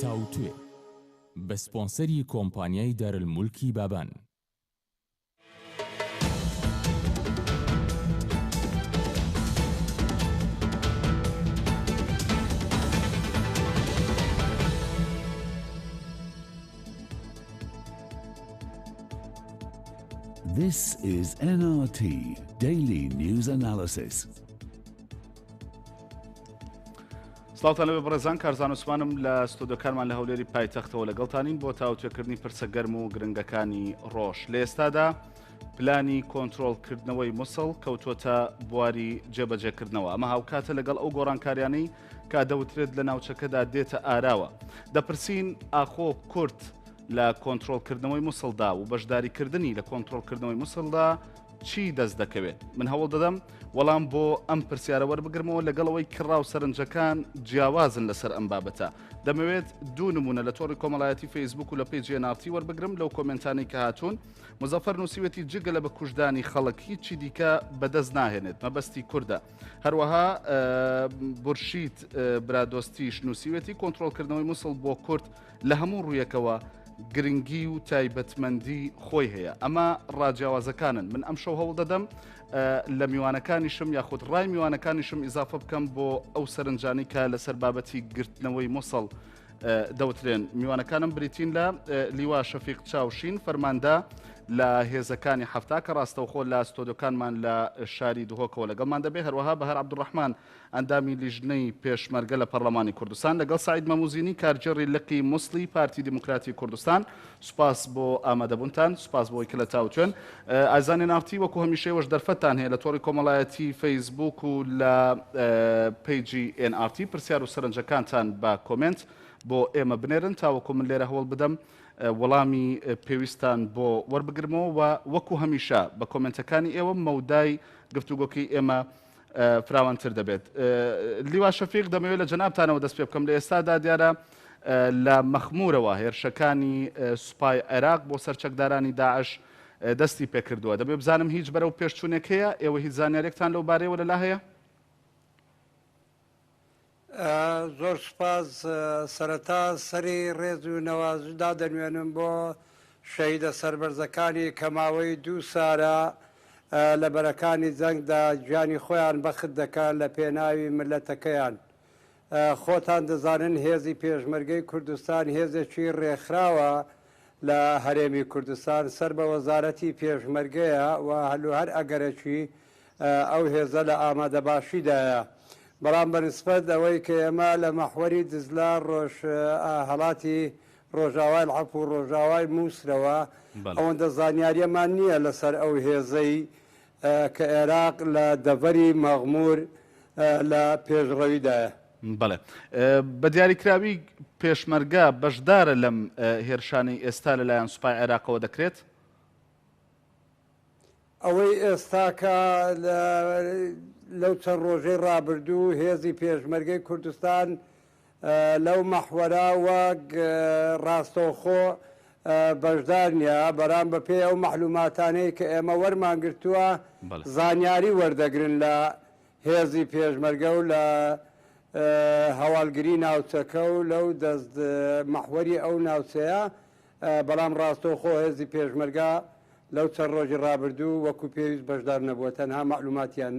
تاوتوێ بە سپۆنسەری کۆمپانیای دارالمولکی بابان. This is NRT Daily News Analysis. سڵاوتان لەبێ بەڕێزان کارزان عوسمانم لە ستۆدیۆکانمان لە هەولێری پایتەختەوە لەگەڵتانین بۆ تاوتوێکردنی پرسە گەرم و گرنگەکانی ڕۆژ لە ئێستادا پلانی کۆنترۆڵکردنەوەی موسڵ کەوتووەتە بواری جێبەجێکردنەوە ئەمە هاوکاتە لەگەڵ ئەو گۆڕانکاریانەی کە دەوترێت لە ناوچەکەدا دێتە ئاراوە دەپرسین ئاخۆ کورد لە کۆنترۆڵکردنەوەی موسڵدا و بەشداریکردنی لە کۆنترۆڵکردنەوەی موسڵدا چی دەست دەکەوێت؟ من هەوڵ دەدەم وەڵام بۆ ئەم پرسیارە وەربگرمەوە لەگەڵ ئەوەی کڕا و سەرنجەکان جیاوازن لەسەر ئەم بابەتە. دەمەوێت دوو نمونە لە تۆڕی کۆمەڵایەتی فەیسبوک و لە پەیجی NRT وەربگرم لەو کۆمێنتانەی کە هاتوون. مزەفەر نووسیوێتی جگە لە بەکوشتدانی خەڵک هیچی دیکە بەدەست ناهێنێت، مەبەستی کوردە. هەروەها بورشید برادۆستیش نووسیوێتی کۆنترۆڵکردنەوەی موسڵ بۆ کورد لە هەموو ڕوویەکەوە گرنگی و تایبەتمەندی خۆی هەیە ئەمە ڕاجیاوازەکانن من ئەم شەو هەوڵ دەدەم لە میوانەکانیشم یاخود ڕای میوانەکانیشم ئیزافە بکەم بۆ ئەو سەرنجانی کە لەسەر بابەتی گرتنەوەی موسڵ دەوترێن میوانەکانم بریتین لە لیوا شەفیق چاوشین فەرماندە لە هێزەکانی حەفتا کە ڕاستەوخۆ لە ستۆدۆکانمان لە شاری دهۆکەوە لەگەڵمان دەبێ هەروەها بەهار عەبدولڕەحمان ئەندامی لیژنەی پێشمەرگە لە پەڕلەمانی کوردستان لەگەڵ سەعید مەموزینی کارگێڕی لقی موسڵی پارتی دیموکراتی کوردستان سوپاس بۆ ئامادەبوونتان سوپاس بۆ ئەوەی کە لە تاوتوێن ئازیزان NRT وەکو هەمیشە ئێوەش دەرفەتتان هەیە لە تۆڕی کۆمەڵایەتی فەیسبوک و لە پەیجی NRT پرسیار و سەرنجەکانتان بە کۆمێنت بۆ ئێمە بنێرن تاوەکو من لێرە هەوڵ بدەم وەڵامی پێویستان بۆ وەربگرمەوە و وەکو هەمیشە بە کۆمێنتەکانی ئێوە مەودای گفتوگۆکەی ئێمە فراوانتر دەبێت. لیوا شەفیق دەمەوێت لە جەنابتانەوە دەست پێ بکەم لە ئێستادا دیارە لە مەخمورەوە هێرشەکانی سوپای عێراق بۆ سەر چەکدارانی داعش دەستی پێکردووە دەبێ بزانم هیچ بەرەو پێشچوونێک هەیە ئێوە هیچ زانیارێکتان لەو بارەیەوە لەلا هەیە؟ زۆر سوپاس سەرەتا سەری ڕێز و نەوازش دادەنوێنم بۆ شەهیدە سەربەرزەکانی کە ماوەی دوو سارە لە بەرەکانی جەنگدا گیانی خۆیان بەخت دەکەن لە پێناوی مللەتەکەیان. خۆتان دەزانن هێزی پێشمەرگەی کوردستان هێزێکی ڕێکخراوە لە هەرێمی کوردستان سەر بە وەزارەتی پێشمەرگەیە و هەلوهەر ئەگەرەکی ئەو هێزە لە ئامادەباشیدایە، بەڵام بە نسبەت ئەوەی کە ئێمە لە مەحوەری دزلە ڕۆژهەڵاتی ڕۆژاوای العەف و ڕۆژاوای موسرەوە ئەوەندە زانیاریەمان نییە لەسەر ئەو هێزەی کە عێراق لە دەڤەری مەغمور لە پێشڕەویدایە. بەڵێ بە دیاریکراوی پێشمەرگە بەشدارە لەم هێرشانەی ئێستا لەلایەن سوپای عێراقەوە دەکرێت؟ ئەوەی ئێستاکە لەو چەند ڕۆژەی ڕابردوو هێزی پێشمەرگەی کوردستان لەو مەحوەرە وەک ڕاستەوخۆ بەشدار نییە، بەرام بەپێی ئەو مەعلوماتانەی کە ئێمە وەرمان گرتووە زانیاری وەردەگرن لە هێزی پێشمەرگە و لە هەواڵگری ناوچەکە و لەو دەست مەحوەری ئەو ناوچەیە بەڵام ڕاستەوخۆ هێزی پێشمەرگە لەو چەند ڕۆژی ڕابردوو وەکو پێویست بەشدار نەبووە، تەنها مەعلوماتیان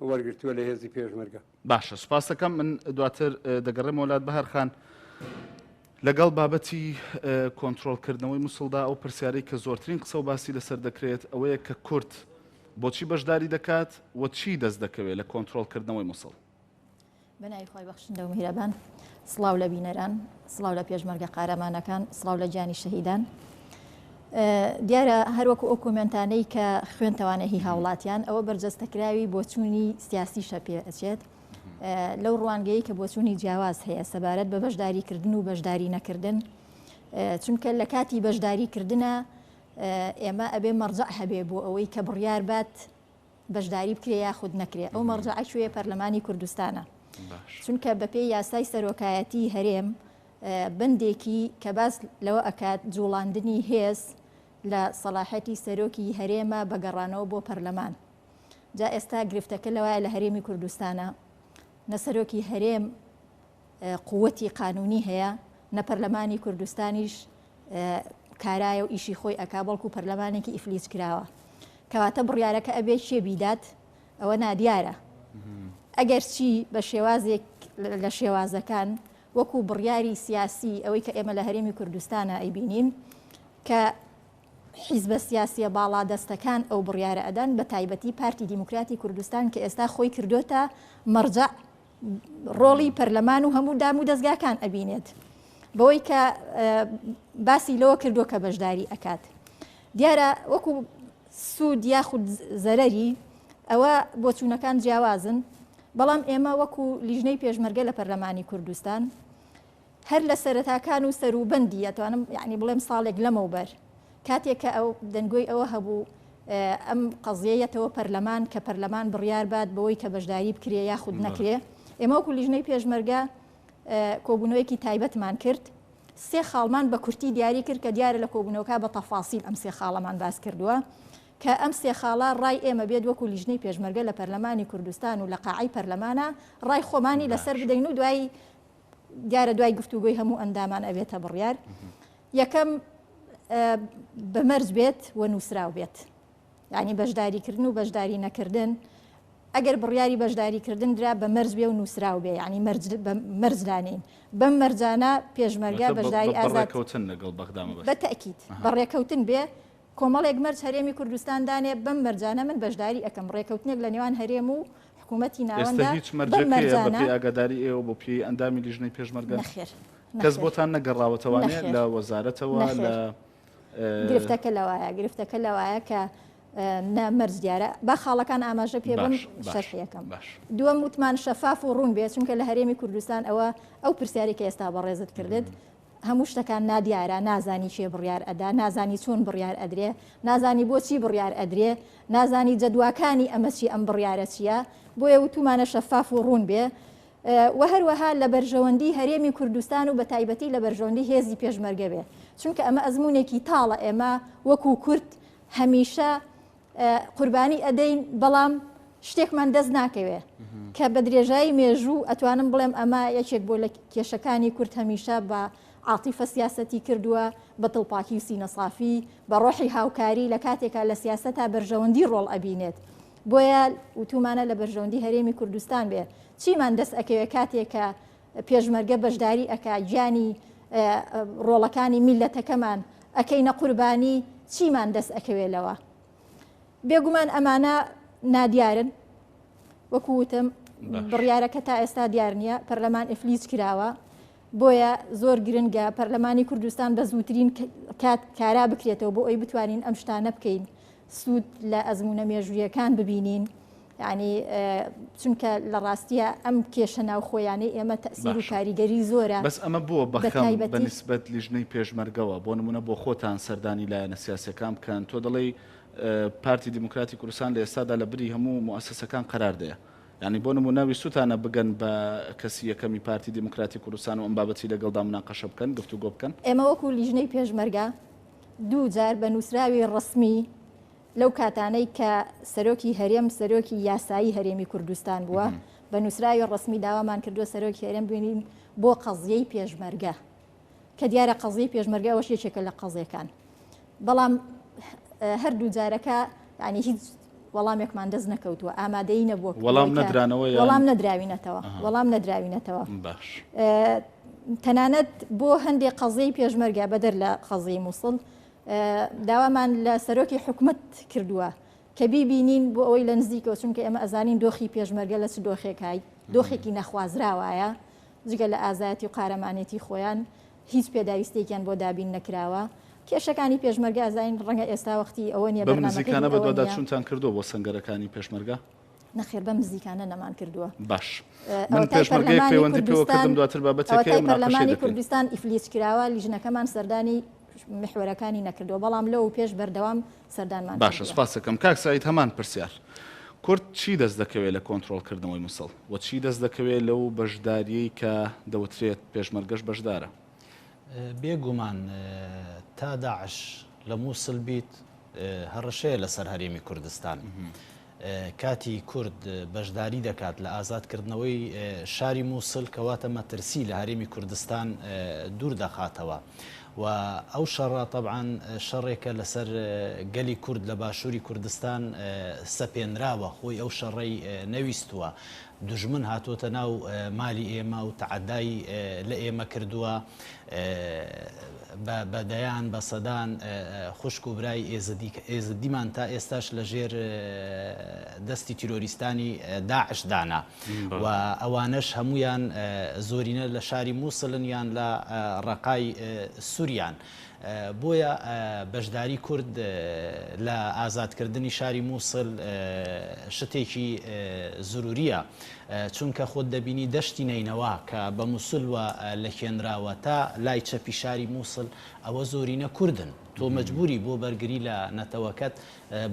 وەرگرتووە لە هێزی پێشمەرگە. باشە سوپاست دەکەم، من دواتر دەگەڕێمەوە لات بەهار خان. لەگەڵ بابەتی کۆنترۆڵکردنەوەی موسڵدا ئەو پرسیارەی کە زۆرترین قسە و باسی لەسەر دەکرێت ئەوەیە کە کورد بۆچی بەشداری دەکات و چی دەست دەکەوێت لە کۆنترۆڵکردنەوەی موسڵ؟ بە ناوی خوای بەخشندە و میهرەبان سڵاو لە بینەران سڵاو لە پێشمەرگە قارەمانەکان سڵاو لە گیانی شەهیدان دیارە هەروەکو ئەو کۆمێنتانەی کە خوێنتەوانە هی هاوڵاتیان ئەوە بەرجەستەکراوی بۆچوونی سیاسیشە پێ ئەچێت لەو ڕوانگەیە کە بۆچوونی جیاواز هەیە سەبارەت بە بەشداریکردن و بەشداری نەکردن چونکە لە کاتی بەشداریکردە ئێمە ئەبێ مەرجع هەبێ بۆ ئەوەی کە بڕیار بات بەشداری بکرێ یاخود نەکرێ ئەو مەرجەعە کوێیە پەرلەمانی کوردستانە چونکە بەپێی یاسای سەرۆکایەتی هەرێم بەندێکی کە باس لەوە ئەکات جوڵاندنی هێز لە سەلاحەتی سەرۆکی هەرێمە بە گەڕانەوە بۆ پەرلەمان جا ئێستا گرفتەکە لەوایە لە هەرێمی کوردستانە نە سەرۆکی هەرێم قوتی قانونی هەیە. نە پەرلەمانی کوردستانیش کارایە و ئیشی خۆی ئەکا بەڵکو پەرلەمانێکی ئیفلیج کراوە کەواتە بڕیارەکە ئەبێ کێ بیدات ئەوە نادیارە ئەگەر چی بە شێوازێک لە شێوازەکان وەکو بڕیاری سیاسی ئەوەی کە ئێمە لە هەرێمی کوردستانە ئەیبینین کە حیزبە سیاسیە باڵادەستەکان ئەو بڕیارە ئەدەن بە تایبەتی پارتی دیموکراتی کوردستان کە ئێستا خۆی کردۆتە مەرجەع ڕۆڵی پەرلەمان و هەموو دام و دەزگاکان ئەبینێت بەوەی کە باسی لەوە کردووە کە بەشداری ئەکات دیارە وەکو سوود یاخود زەرەری ئەوە بۆچوونەکان جیاوازن بەڵام ئێمە وەکو لیژنەی پێشمەرگە لە پەرلەمانی کوردستان هەر لە سەرەتاکان و سەروبەندی ئەتوانم یانی بڵێم ساڵێک لەمەوبەر کاتێک کە ئەو دەنگۆی ئەوە هەبوو ئەم قەزیە یەتەوە پەرلەمان کە پەرلەمان بڕیار بات بەوەی کە بەشداری بکرێ یاخود نەکرێ ئێمە وەکو لیژنەی پێشمەرگە کۆبوونەوەیەکی تایبەتمان کرد سێ خاڵمان بە کورتی دیاری کرد کە دیارە لە کۆبوونەوەکە بە تەفاسیل ئەم سێ خاڵەمان باس کردووە کە ئەم سێ خاڵە ڕای ئێمە بێت وەکو لیژنەی پێشمەرگە لە پەرلەمانی کوردستان و لە قاعەی پەرلەمانە ڕای خۆمانی لەسەر بدەین و دوایی دیارە دوای گفتوگۆی هەموو ئەندامان ئەبێتە بڕیار یەکەم بە مەرج بێت و نووسراو بێت یعنی بەشداریکردن و بەشداری نەکردن ئەگەر بڕیاری بەشداریکردن درا بە مەرج بێ و نووسراو بێ یعنی مەرجدانین بەم مەرجانە پێشمەرگە بەشداری ئازادکەوتن لەگەڵ بەغدا بە تەکیت بەڕێکەوتن بێ کۆمەڵێک مەرج هەرێمی کوردستان دانێ، بەم مەرجانە من بەشداری ئەکەم، ڕێکەوتنێک لە نێوان هەرێم و حکوومەتی ئێستا ناوەندە هیچ بەم مەرجێک هەیە بە مەرجانە. پێی ئاگاداری ئێوە بۆ پێی ئەندامی لیژنەی پێشمەرگە؟ نەخێر، کەس نەخێر. بۆتان نەگەڕاوەتەوانێ نەخێر. لە وەزارەتەوە نەخێر. لە گرفتەکە لەوایە، گرفتەکە لەوایە کە نە مەرج دیارە. با خاڵەکان ئاماژە پێ بم باش، باش، شەرحی ئەکەم. باش. دووەم وتمان شەفاف و ڕوون بێ، چونکە لە هەرێمی کوردستان ئەوە ئەو پرسیارەی کە ئێستا بەڕێزت کردت، هەموو شتەکان نادیارە، نازانی کێ بڕیار ئەدا، نازانی چۆن بڕیار ئەدرێ، نازانی بۆچی بڕیار ئەدرێ، نازانی جەدواکانی ئەمە چی ئەم بڕیارە چییە، بۆیە وتومانە شەفاف و ڕوون بێ و هەروەها لە بەرژەوەندی هەرێمی کوردستان و بەتایبەتی لە بەرژەوەندی هێزی پێشمەرگە بێ، چونکە ئەمە ئەزموونێکی تاڵە ئێمە وەکو کورد هەمیشە قوربانی ئەدەین بەڵام شتێکمان دەست ناکەوێ کە بە درێژایی مێژوو ئەتوانم بڵێم ئەمە یەکێک بۆ لە کێشەکانی کورد هەمیشە بە عاتیفە سیاسەتی کردووە بە دڵپاکی و سینەسافی بە ڕۆحی هاوکاری لە کاتێکا لە سیاسەتا بەرژەوەندی ڕۆڵ ئەبینێت بۆیە وتومانە لە بەرژەوەندی هەرێمی کوردستان بێ چیمان دەست ئەکەوێ کاتێک کە پێشمەرگە بەشداری ئەکا گیانی ڕۆڵەکانی میلەتەکەمان ئەکەینە قوربانی چیمان دەست ئەکەوێ لەوە بێگومان ئەمانە نادیارن وەکو وتم بڕیارەکە تا ئێستا دیار نییە پەرلەمان ئفلیج کراوە بۆیە زۆر گرنگە پەرلەمانی کوردستان بە زووترین کات کارا بکرێتەوە بۆ ئەوی بتوانین ئەم شتانە بکەین سوود لە ئەزموونە مێژوویەکان ببینین یانی چونکە لە ڕاستیە ئەم کێشە ناوخۆیانەی ئێمە تەسیر و کاریگەری زۆرە. بەس ئەمە بۆ بەخەم بە نیسبەت لیژنەی پێشمەرگەوە بۆ نمونە بۆ خۆتان سەردانی لایەنە سیاسیەکان بکەن تۆ دەڵێی پارتی دیموکراتی کوردستان لە ئێستادا لە بری هەموو موئەسەسەکان قەرار دەیە یانی بۆ نمونە ویستوتانە بگەن بە کەسی یەکەمی پارتی دیموکراتی کوردستان و ئەم بابەتی لەگەڵدا مناقەشە بکەن گفتوگۆ بکەن؟ ئێمە وەکو لیژنەی پێشمەرگە دوو جار بە نووسراوی ڕەسمی لەو کاتانەی کە سەرۆکی هەرێم سەرۆکی یاسایی هەرێمی کوردستان بووە بە نووسراوی ڕەسمی داوامان کردووە سەرۆکی هەرێم ببینین بۆ قەزیەی پێشمەرگە کە دیارە قەزیەی پێشمەرگە ئەوەش یەکێکە لە قەزیەکان بەڵام هەردوو جارەکە یعنی هیچ وەڵامێکمان دەست نەکەوتووە ئامادەی نەبووە وەڵام نەدرانەوە وەڵام نەدراوینەتەوە وەڵام نەدراوینەتەوە باش تەنانەت بۆ هەندێک قەزیەی پێشمەرگە بەدەر لە قەزیەی مووسڵ داوامان لە سەرۆکی حکومەت کردووە کە بیبینین بۆ ئەوەی لە نزیکەوە چونکە ئێمە ئەزانین دۆخی پێشمەرگە لە چ دۆخێکای دۆخێکی نەخوازراوایە جگە لە ئازایەتی و قارەمانێتی خۆیان هیچ پێداویستێکیان بۆ دابین نەکراوە کێشەکانی پێشمەرگە ئەزانین ڕەنگە ئێستا وەختی ئەوە نییە بەم نزیکانە بەدواداچوونتان کردووە بۆ سەنگەرەکانی پێشمەرگە؟ نەخێر بەم نزیکانە نەمان کردووە. باش من پێشمەرگەیەک پەیوەندی پێوە کردم دواتر بابەتێک هەیە ئەوەتای پەرلەمانی کوردستان ئیفلیج کراوە لیژنەکەمان سەردانی محوەرەکانی نەکردووە بەڵام لەو پێش بەردەوام سەردانمان باشە سوپاس دەکەم کاک سعید هەمان پرسیار کورد چی دەست دەکەوێت لە کۆنترۆڵکردنەوەی موسڵ و چی دەست دەکەوێت لەو بەشداریەی کە دەوترێت پێشمەرگەش بەشدارە؟ بێ گومان تا داعش لە موسل بیت هەڕەشەیە لەسەر هەرێمی کوردستان. کاتی کورد بەشداری دەکات لە ئازادکردنەوەی شاری مووسل کەواتە مەترسی لە هەرێمی کوردستان دوور دەخاتەوە و ئەو شەڕە تەبعەن شەڕێکە لەسەر گەلی کورد لە باشووری کوردستان سەپێنراوە خۆی ئەو شەڕەی نەویستووە دوژمن هاتۆتە ناو مالی ئێمە و تەعەدای لە ئێمە کردووە بە دەیان بە سەدان خوشک و برای ئێزدیمان تا ئێستاش لە ژێر دەستی تیرۆریستانی داعش دانا و ئەوانەش هەمویان زۆرینە لە شاری مووسڵن یان لە ڕەقای سوریان. بۆیە بەشداری کورد لە ئازادکردنی شاری مووسڵ شتێکی زروریە چونکە خۆت دەبینی دەشتی نەینەوا کە بە موسلوە لکێنراوە تا لای چەپی شاری موسل ئەوە زۆرینە کوردن تۆ مەجبوری بۆ بەرگری لە نەتەوەکەت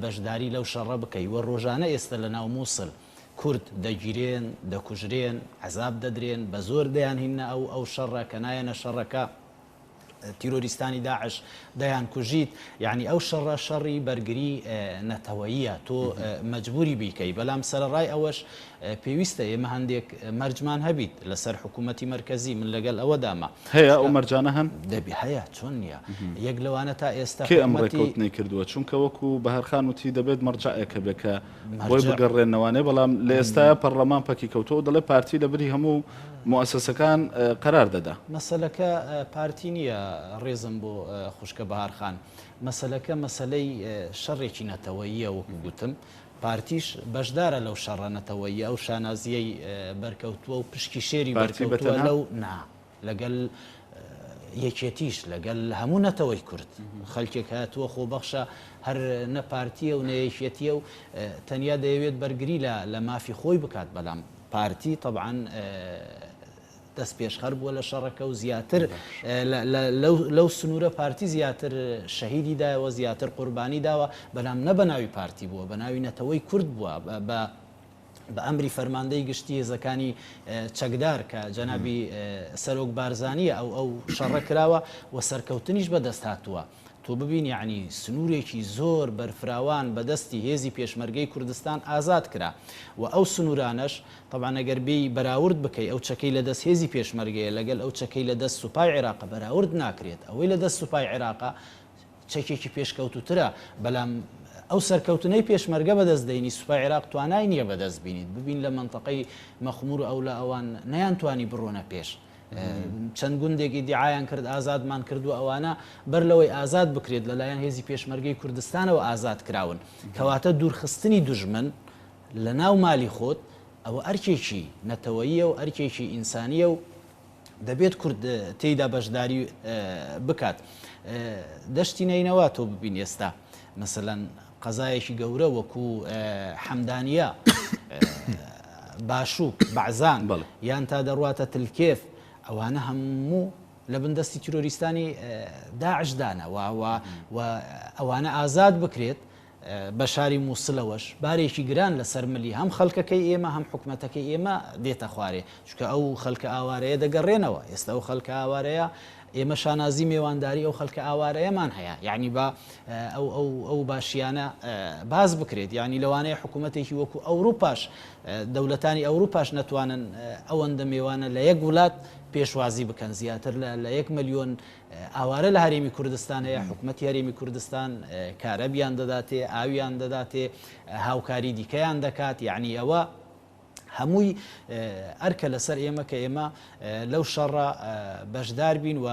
بەشداری لەو شەڕە بکەی وە ڕۆژانە ئێستە لە ناو موسل کورد دەگیرێن دەکوژرێن عەزاب دەدرێن بە زۆر دەیانهیننە ئەو ئەو شەڕە کە نایەنە شەڕەکە تیرۆریستانی داعش دەیانکوژیت، یەعنی ئەو شەڕە شەڕی بەرگری نەتەوەییە تۆ مەجبوری بیکەی، بەلام سەرەڕای ئەوەش پێویستە ئێمە هەندێک مەرجمان هەبیت لەسەر حکوومەتی مەرکەزی، من لەگەل ئەوەدامە. هەیە ئەو مەرجانە هەن؟ دەبی هەیە چۆن نییە، یەک لەوانە تا ئێستا کێ ئەم ڕێکەوتنەی کردووە؟ چونکە وەکو بەهارخان وتی دەبێت مەرجەعێک هەبێت کە بۆی بگەڕێنەوانێ، بەڵام لە ئێستایا پەڕڵەمان پەکی کەوتووە و دەڵێ پارتی لە بری هەموو موئەسەسەکان قەرار دەدا. مەسەلەکە پارتی نییە ڕێزم بۆ خوشکە بەهار خان، مەسەلەکە مەسەلەی شەڕێکی نەتەوەییە وەکو گوتم پارتیش بەشدارە لەو شەڕە نەتەوەییە ئەو شانازییەی بەرکەوتووە و پشکی شێری بەرکەوتووە لەو نا لەگەل یەکێتیش لەگەل هەموو نەتەوەی کورد خەلکێک هاتووە خۆبەخشە هەر نە پارتیە و نە یەکێتیە و تەنیا دەیەوێت بەرگری لە لە مافی خۆی بکات بەلام پارتی تەبعەن دەست پێشخەر بووە لە شەڕەکە و زیاتر لەو سنوورە پارتی زیاتر شەهیدی دایەوە زیاتر قوربانی داوە بەلام نە بە ناوی پارتی بووە بە ناوی نەتەوەی کورد بووە بە بە ئەمری فەرماندەی گشتی هێزەکانی چەکدار کە جەنابی سەرۆک بارزانییە ئەو ئەو شەڕە کراوە و سەرکەوتنیش بەدەست هاتووە. تۆ ببین یەعنی سنوورێکی زۆر بەرفراوان بە دەستی هێزی پێشمەرگەی کوردستان ئازاد کرا و ئەو سنوورانەش تەبعەن ئەگەر بێی بەراورد بکەی ئەو چەکەی لە دەست هێزی پێشمەرگەیە لەگەل ئەو چەکەی لە دەست سوپای عێراقە بەراورد ناکرێت ئەوەی لە دەست سوپای عێراقە چەکێکی پێشکەوتوترە، بەلام ئەو سەرکەوتنەی پێشمەرگە بەدەست دەینی سوپای عێراق توانای نیە بەدەست بینیت، ببین لە مەنتەقەی مەخمور ئەولا ئەوان نەیانتوانی بڕۆنە پێش، چەند گوندێک ئیدیعایان کرد ئازادمان کردوە ئەوانە بەر لەوەی ئازاد بکرێت لەلایەن هێزی پێشمەرگەی کوردستانەوە ئازاد کراون، کەواتە دوورخستنی دوژمن لەناو مالی خۆت ئەوە ئەرکێکی نەتەوەییە و ئەرکێکی ئینسانیە و دەبێت کورد تێیدا بەشداری بکات. دەشتی نەینەوا تۆ ببین ئێستا مەسەلەن قەزایەکی گەورە وەکو حەمدانیە باشوک بەعزان یان تا دەڕواتە تلکێف ئەوانە هەموو لە بن دەستی تیرۆریستانی داعشدانە و ئەوانە ئازاد بکرێت بە شاری موسلەوەش بارێکی گران لە سەر ملی هەم خەلکەکەی ئێمە هەم حکومەتەکەی ئێمە دێتە خوارێ چونکە ئەو خەلکە ئاوارەیە دەگەڕێنەوە ئێستا ئەو خەلکە ئاوارەیە ئێمە شانازی مێوانداری ئەو خەلکە ئاوارەیەمان هەیە یعنی با ئەو ئەو ئەو باشیانە باس بکرێت یعنی لەوانەیە حکوومەتێکی وەکو ئەوروپاش دەولەتانی ئەوروپاش نەتوانن ئەوەندە مێوانە لە یەک وڵات پێشوازی بکەن زیاتر لە یەک ملیۆن ئاوارە لە هەرێمی کوردستان هەیە، حکومەتی هەرێمی کوردستان کارەبیان دەداتێ، ئاویان دەداتێ، هاوکاری دیکەیان دەکات، یەعنی ئەوە هەمووی ئەرکە لەسەر ئێمە کە ئێمە لەو شەڕە بەشدار بین و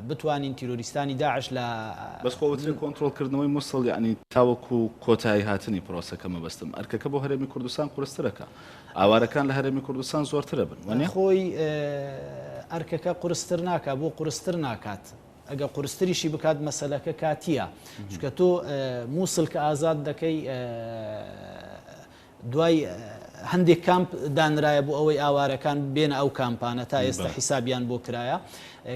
بتوانین تیرۆریستانی داعش لە بەس خۆ وترێ کۆنترۆڵکردنەوەی موسڵ یەعنی تاوەکو کۆتایی هاتنی پرۆسەکە مەبەستم ئەرکەکە بۆ هەرێمی کوردستان قورسترەکە. ئاوارەکان لە هەرێمی کوردستان زۆرترە بن وانیە؟ خۆی ئەرکەکە قورستر ناکا بۆ قورستر ناکات ئەگە قورستریشی بکات مەسەلەکە کاتیە چونکە تۆ موسڵ کە ئازاد دەکەی دوای هەندێک کامپ دانرایە بۆ ئەوەی ئاوارەکان بێنە ئەو کامپانە تا ئێستا حیسابیان بۆ کرایە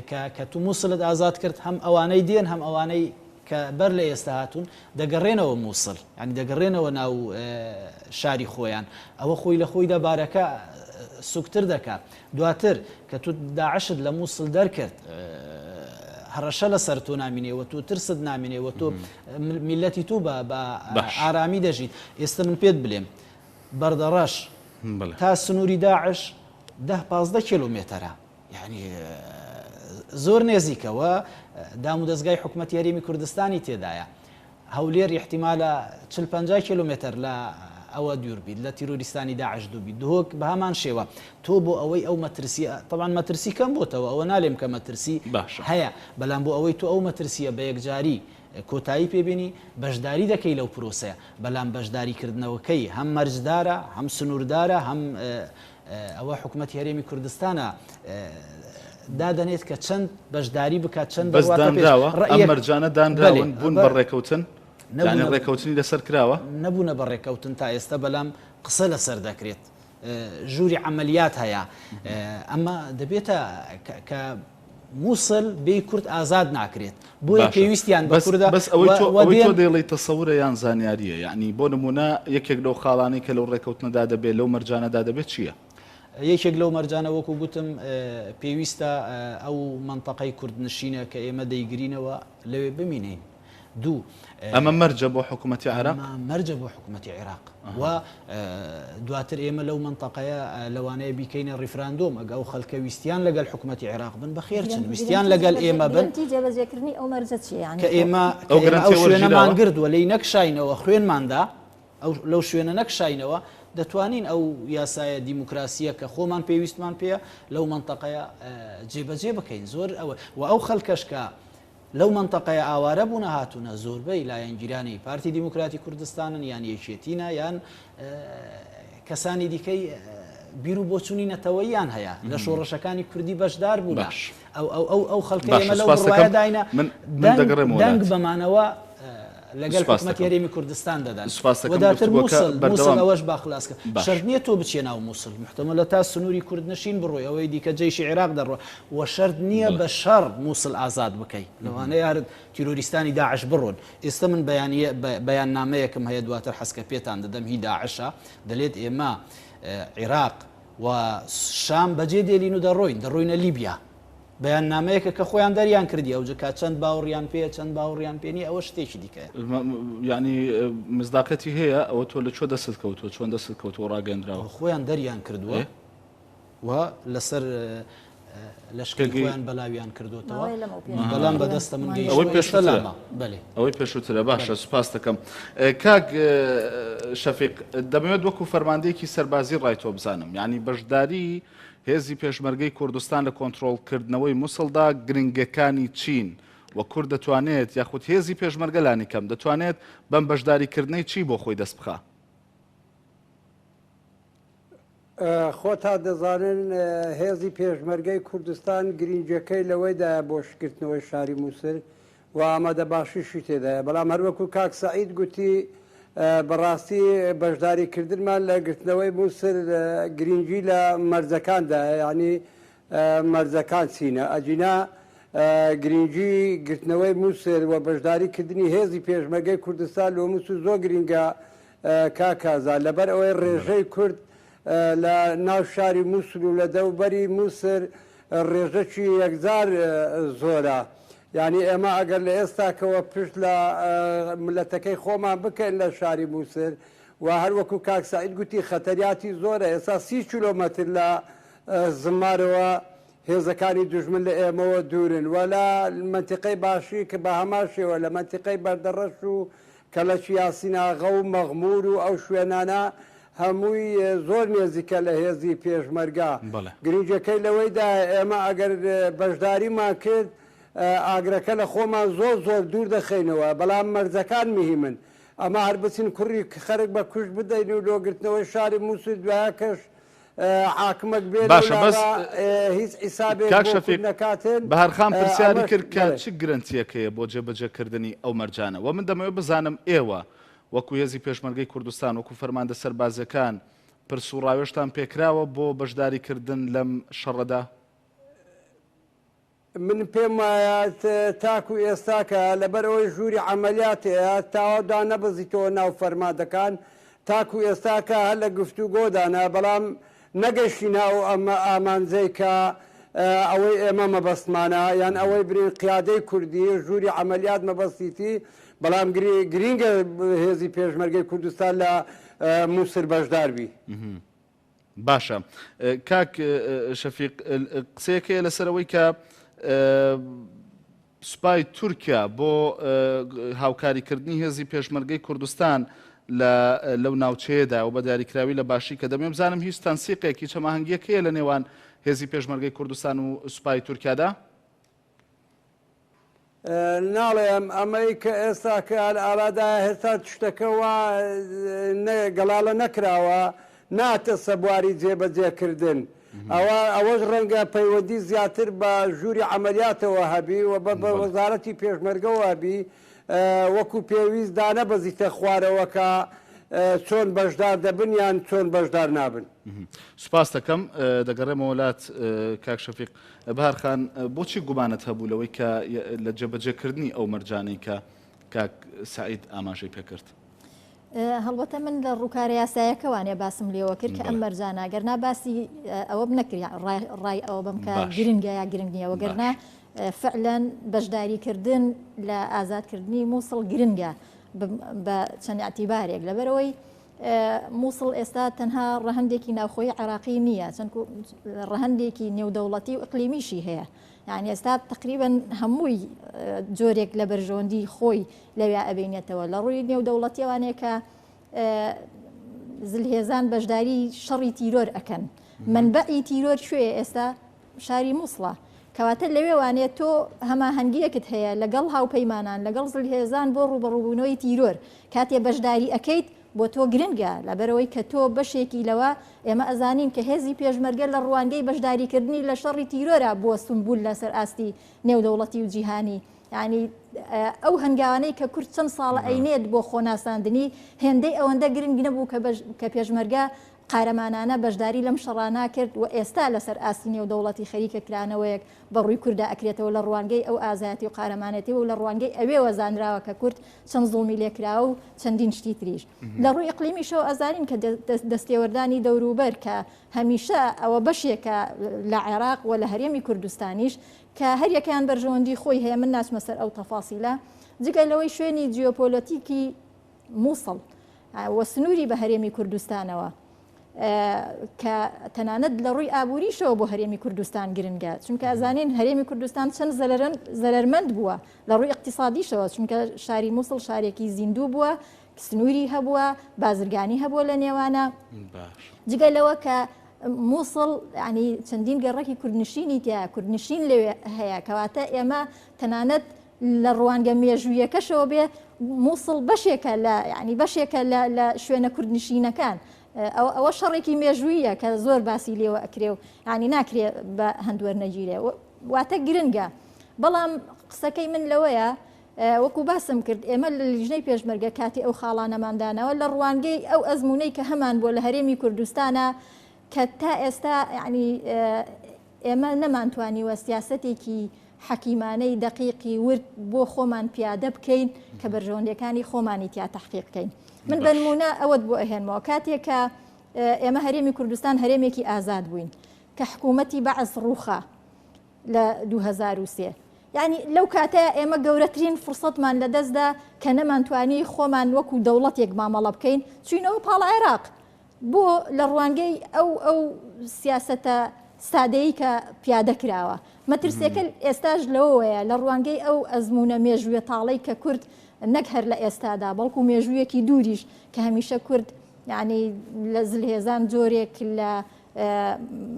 کە کە تو موسڵت ئازاد کرد هەم ئەوانەی دێن هەم ئەوانەی کە بەر لە ئێستا هاتوون دەگەڕێنەوە موسڵ یانی دەگەڕێنەوە ناو شاری خۆیان ئەوە خۆی لە خۆیدا بارەکە سوکتر دەکات دواتر کە تو داعشت لە موسڵ دەرکرد. هەڕەشە لەسەر تۆ نامینێ و تۆ ترست نامینێ و تۆ میلەتی تۆ بە بە ئارامی دەژیت. ئێستا من پێت بلێم بەردەڕەش تا سنووری داعش 10 15 کیلومترە یعنی زۆر نێزیکە و دام و دەزگای حکومەتی هەرێمی کوردستانی تێدایە. هەولێر ئیحتیمالە 40 50 کیلومتر لە ئەوە دوور بیت لە تیرۆریستانی داعش دوو بیت دهۆک بە هەمان شێوە تۆ بۆ ئەوەی ئەو مەترسیە تەبعەن مەترسی کەم بۆتەوە ئەوە نالێم کە مەترسی باشە. هەیە بەلام بۆ ئەوەی تۆ ئەو مەترسیە بە یەکجاری کۆتایی پێ بێنی بەشداری دەکەی لەو پرۆسەیە بەلام بەشداری کردنەوەکەی هەم مەرجدارە هەم سنووردارە هەم ئەوە حکومەتی هەرێمی کوردستانە دادەنێت کە چەند بەشداری بکات چەند بەس بڕواتە پێش. دانراوە ئەم ڕەئیەک مەرجانە بەلێ دانراون بوون بە بە ڕێکەوتن یانی نەبوونە ڕێکەوتنی لەسەر کراوە؟ نەبوونە بە ڕێکەوتن تا ئێستا بەلام قسە لەسەر دەکرێت ژووری عەمەلیات هەیە ئەمە دەبێتە کە مووسڵ بێی کورد ئازاد ناکرێت بۆیە باشە پێویستیان بە بەس کوردە بەس ئەوەی و تۆ و ئەوەی تۆ دێن دەیڵێی تەسەورە یان زانیارییە یانی بۆ نموونە یەکێک لەو خاڵانەی کە لەو ڕێکەوتنەدا دەبێ لەو مەرجانەدا دەبێ چییە؟ یەکێک لەو مەرجانە وەکو گوتم پێویستە ئەو مەنتەقەی کوردنشینە کە ئێمە دەیگرینەوە لەوێ بمینین. دوو. ئەمە مەرجە بۆ حکوومەتی عێراق؟ ئەمە مەرجە بۆ حکوومەتی عێراق و دواتر ئێمە لەو مەنتەقەیە لەوانەیە بیکەینە ڕیفراندۆم ئەگە ئەو خەلکە ویستیان لەگەل حکوومەتی عێراق بن بەخێر چن ویستیان لەگەل ئێمە بن. گرەنتی جێبەجێکردنی ئەو مەرجە چییە؟ یانی کە ئێمە ئەو کە ئێمە گرەنتیە ئەو شوێنەمان وەرگیراوە؟ گرت و لێی نەکشاینەوە خوێنمان دا ئەو لەو شوێنە نەکشاینەوە دەتوانین ئەو یاسایە دیموکراسییە کە خۆمان پێویستمان پێیە لەو مەنتەقەیە جێبەجێ بکەین زۆر ئەوە و ئەو خەلکەش کە لەو مەنتەقەیە ئاوارە بوونە هاتوونە زۆربەی لایەنگیرانی پارتی دیموکراتی کوردستانن یان یەکێتینە یان کەسانی دیکەی بیر و بۆچوونی نەتەوەییان هەیە لە شۆڕشەکانی کوردی بەشدار بوونە باش. ئەو ئەو ئەو ئەو خەڵکە باشە ئێمە لەو سوپاس دەکەم بڕوایەداینە من من دەنگ دەگەڕێمەوە دەنگ لات. بەمانەوە لەگەل سوپاس حکومەتی دەکەم. هەرێمی کوردستان دەدەن سوپاس و دەکەم داتر گفتوگۆکە موسڵ موسڵ بەردەوام ئەوەش با خلاص کەم باش. شەرت نییە تۆ بچیە ناو موسڵ محتەمەلە تا سنووری کوردنشین بڕۆی ئەوەی دیکە جەیشی عێراق دەڕوا و شەرت نییە بەڵێ. بە شەڕ موسڵ ئازاد بکەی لەوانەیە هەر تیرۆریستانی داعش بڕۆن ئێستا من بەیانیە بەیاننامەیەکم هەیە دواتر حەزکە پێتان دەدەم هی داعشە دەلێت ئێمە عێراق و شام بەجێ دێلین و دەڕۆین دەڕۆینە لیبیا بەیاننامەیەکە کە خۆیان دەریان کردی ئەوجە کا چەند باوڕیان پێیە چەند باوڕیان پێ نیە ئەوە شتێکی دیکەیە. یانی مزداقیەتی هەیە ئەوە تۆ لە کوێ دەستت کەوتووە چۆن دەستت کەوتووە ڕاگەیەندراوە؟ خۆیان دەریان کردووە و لەسەر لەشکری خۆیان بەلاویان کردوتەوە بەڵام بەدەستە من ئەوەی پێشووترە بەێ ئەوەی پێشووترە باشە سوپاس دەکەم کاک شەفیق دەمەوێت وەکو فەرماندەیەکی سەربازی ڕای تۆ بزانم یعنی بەشداری هێزی پێشمەرگەی کوردستان لە کۆنترۆڵکردنەوەی موسڵدا گرنگەکانی چین و کورد دەتوانێت یاخود هێزی پێشمەرگە لانیکەم دەتوانێت بەم بەشداریکردنەی چی بۆ خۆی دەست بخا؟ خۆتان دەزانن هێزی پێشمەرگەی کوردستان گرینگیەکەی لەوەیدایە بۆ شکرتنەوەی شاری موسل و ئامادەباشیشی تێدایە، بەڵام هەروەکو کاک سەعید گوتی بەڕاستی بەشداری کردنمان لە گرتنەوەی موسل گرینگی لە مەرجەکاندایە، یانی مەرجەکان چینە ئەگینا گرینگی گرتنەوەی موسل و بەشداری کردنی هێزی پێشمەرگەی کوردستان لۆ موسل زۆر گرینگە کاک کازان لەبەر ئەوەی ڕێژەی کورد لە ناو شاری موسل و لە دەوبەری موسل ڕێژەکی یەکجار زۆرە یانی ئێمە ئەگەر لە ئێستاکەوە پشت لە ملەتەکەی خۆمان بکەین لە شاری موسل و هەر وەکو کاک سەعید گوتی خەتەریاتی زۆرە ئێستا 30 کیلۆمەتر لە زمارەوە هێزەکانی دوژمن لە ئێمەوە دوورن و لە مەنتیقەی باشیک بە هەمان شێوە لە مەنتیقەی بەردەڕەش و کەڵەکی یاسیناغە و مەغمور و ئەو شوێنانە هەمووی زۆر نێزیکە لە هێزی پێشمەرگە. گرنگیەکەی لەوەیدایە ئێمە ئەگەر بەشداریمان کرد ئاگرەکە لە خۆمان زۆر زۆر دوور دەخەینەوە، بەڵام مەرجەکان مهیمن. ئەمە هەر بچین کوڕی خەرک بە کوشت بدەین و لۆ گرتنەوەی شاری موسل دوایەکەش حاکمەک بێ باشە بەس هیچ حیسابێک کاک بۆ کورد شەفیق نەکاتن بەهارخان پرسیاری ئەمەش کرد کە بەڵێ. چ گرەنتیەک هەیە بۆ جێبەجێکردنی ئەو مەرجانە وە من دەمەوێت بزانم ئێوە وەکو هێزی پێشمەرگەی کوردستان وەکو فەرماندە سەربازیەکان پرس و ڕاوێژتان پێکراوە بۆ بەشداریکردن لەم شەڕەدا؟ من پێم وایە تاکو ئێستاکە لەبەر ئەوەی ژووری عەمەلیات هەیە تاوا دانەبەزیتەوە ناو فەرماندەکان تاکو ئێستاکە هەر لە گفتوگۆدانە بەڵام نەگەشتینە ئەو ئامانجەی کە. ئەوەی ئێمە مەبەستمانە یان ئەوەی برین قیادەی کوردی ژووری عەمەلیات مەبەستیتی بەڵام گرینگە هێزی پێشمەرگەی کوردستان لە موسر بەشدار بی. باشە کاک شەفیق قسەیەک هەیە لەسەر ئەوەی کە سوپای تورکیا بۆ هاوکاریکردنی هێزی پێشمەرگەی کوردستان لە لەو ناوچەیەدا و بە دیاریکراوی لە باشی کە دەمێ بزانم هیچ تەنسیقێک هیچ هەماهەنگیەک هەیە لە نێوان هێزی پێشمەرگەی کوردستان و سوپای تورکیادا؟ ناڵێم ئەمەی کە ئێستا کە ئارادایە هێستا شتەکە وا گەڵاڵە نەکراوە ناتە سەبواری جێبەجێکردن ئەوە ئەوەش ڕەنگە پەیوەندی زیاتر بە ژووری عەمەلیاتەوە هەبی و بە وەزارەتی پێشمەرگەوە هەبی وەکو پێویست دانەبەزیتە خوارەوە کە چۆن بەشدار دەبن یان چۆن بەشدار نابن. سوپاست دەکەم. دەگەڕێمەوە لات کاک شەفیق. بەهار خان، بۆچی گومانت هەبوو لەوەی کە لە جێبەجێکردنی ئەو مەرجانەی کە کاک سەعید ئاماژەی پێکرد؟ هەڵبەتە من لە ڕووکارە یاسایەکەوانێ باسم لێوە کرد کە ئەم مەرجانە گەرنا باسی ئەوە نەکرد ڕای ئەوە بم کە گرنگە یا گرنگ نییە وەگەرنا فعلەن بەشداریکردن لە ئازادکردنی مووسڵ گرنگە بە چەند اعتیبارێک لەبەرەوەی مووسڵ ئێستا تەنها ڕەهەندێکی ناوخۆی عێراقی نییە چەندکو ڕەهەندێکی نێودەوڵەتی و ئیقلیمیشی هەیە یعنی ئێستا تقریبا هەمووی جۆرێک لە بەرژەوەندی خۆی لەویا ئەبینێتەوە لە ڕووی نێودەوڵەتیەوانەیە کە زلهێزان بەشداری شەڕی تیرۆر ئەکەن منبەعی تیرۆر کوێ ئێستا شاری مووسڵە کەواتە لەوێوانێ تۆ هەماهەنگیەکت هەیە لەگەڵ هاوپەیمانان لەگەڵ زلهێزان بۆ ڕووبەڕووبوونەوەی تیرۆر کاتێ بەشداری ئەکەیت بۆ تۆ گرنگە لەبەرئەوەی کە تۆ بەشێکی لەوە ئێمە ئەزانین کە هێزی پێشمەرگە لە ڕوانگەی بەشداریکردنی لە شەڕی تیرۆرا بووە سومبول لەسەر ئاستی نێودەوڵەتی و جیهانی یانی ئەو هەنگاوانەی کە کورد چەند ساڵە ئەینێت بۆ خۆناساندنی هێندەی ئەوەندە گرنگ نەبوو کە کە پێشمەرگە قارەمانانە بەشداری لەم شەڕانە کرد و ئێستا لەسەر ئاستی نێودەوڵەتی خەریکە کرانەوەیەک بە ڕووی کوردا ئەکرێتەوە لە ڕوانگەی ئەو ئازایەتی و قارەمانێتی و لە ڕوانگەی ئەوێوە زانراوە کە کورد چەند زوڵمی لێکراوە و چەندین شتی تریش. لە ڕووی ئیقلیمیشەوە ئەزانین کە دەستێوەردانی دەوروبەر کە هەمیشە ئەوە بەشێکە لە عێراق و لە هەرێمی کوردستانیش کە هەریەکەیان بەرژەوەندی خۆی هەیە من ناچمە سەر ئەو تەفاسیلە جگە لەوەی شوێنی جیۆپۆلەتیکی مووسڵ و سنووری بە هەرێمی کوردستانەوە کە تەنانەت لە ڕووی ئابووریشەوە بۆ هەرێمی کوردستان گرنگە چونکە ئەزانین هەرێمی کوردستان چەند زەرەرمەند بووە لە ڕووی اقتصادیشەوە چونکە شاری مووسڵ شارێکی زیندوو بووە سنووری هەبووە بازرگانی هەبووە لە نێوانە جگە لەوە کە مووسڵ ینی چەندین گەڕەکی کوردنشینی تیا کوردنشین لەوێ هەیە کەواتە ئێمە تەنانەت لە ڕوانگە مێژوویەکەشەوە بێ مووسڵ بەشێکە لە یعنی بەشێکە لە شوێنە کوردنشینەکان ئەوە شەڕێکی مێژوویە کە زۆر باسی لێوە ئەکرێ و ینی ناکرێ بە هەندوەر نەگیرێ واتە گرنگە بەڵام قسەکەی من لەوەیە وەکو باسم کرد ئێمە لە لیژنەی پێشمەرگە کاتی ئەو خاڵانەماندانەوە لە ڕوانگەی ئەو ئەزمونەی کە هەمان بووە لە هەرێمی کوردستانە کە تا ئێستا ینی ئێمە نەمانتوانیوە سیاسەتێکی حەکیمانەی دەقیقی ورد بۆ خۆمان پیادە بکەین کە بەرژەوەندیەکانی خۆمانی تیا تەحقیق بکەین. من بە نموونە ئەوەت بۆ ئەهێنمەوە کاتێک کە ئێمە هەرێمی کوردستان هەرێمێکی ئازاد بووین کە حکوومەتی بەعس ڕووخا لە 2003 یعنی لەو کاتەیە ئێمە گەورەترین فرسەتمان لەدەستدا کە نەمانتوانی خۆمان وەکو دەوڵەتێک مامەڵە بکەین چوینەوە پاڵ عێراق بۆ لە ڕوانگەی ئەو ئەو سیاسەتە سادەیی کە پیادە کراوە. مەترسیەکە ئێستاش لەوەوەیە لە ڕوانگەی ئەو ئەزموونە مێژوویە تاڵەی کە کورد نەک هەر لە ئێستادا بەڵکو مێژوویەکی دووریش کە هەمیشە کورد یانی لە زلهێزان جۆرێک لە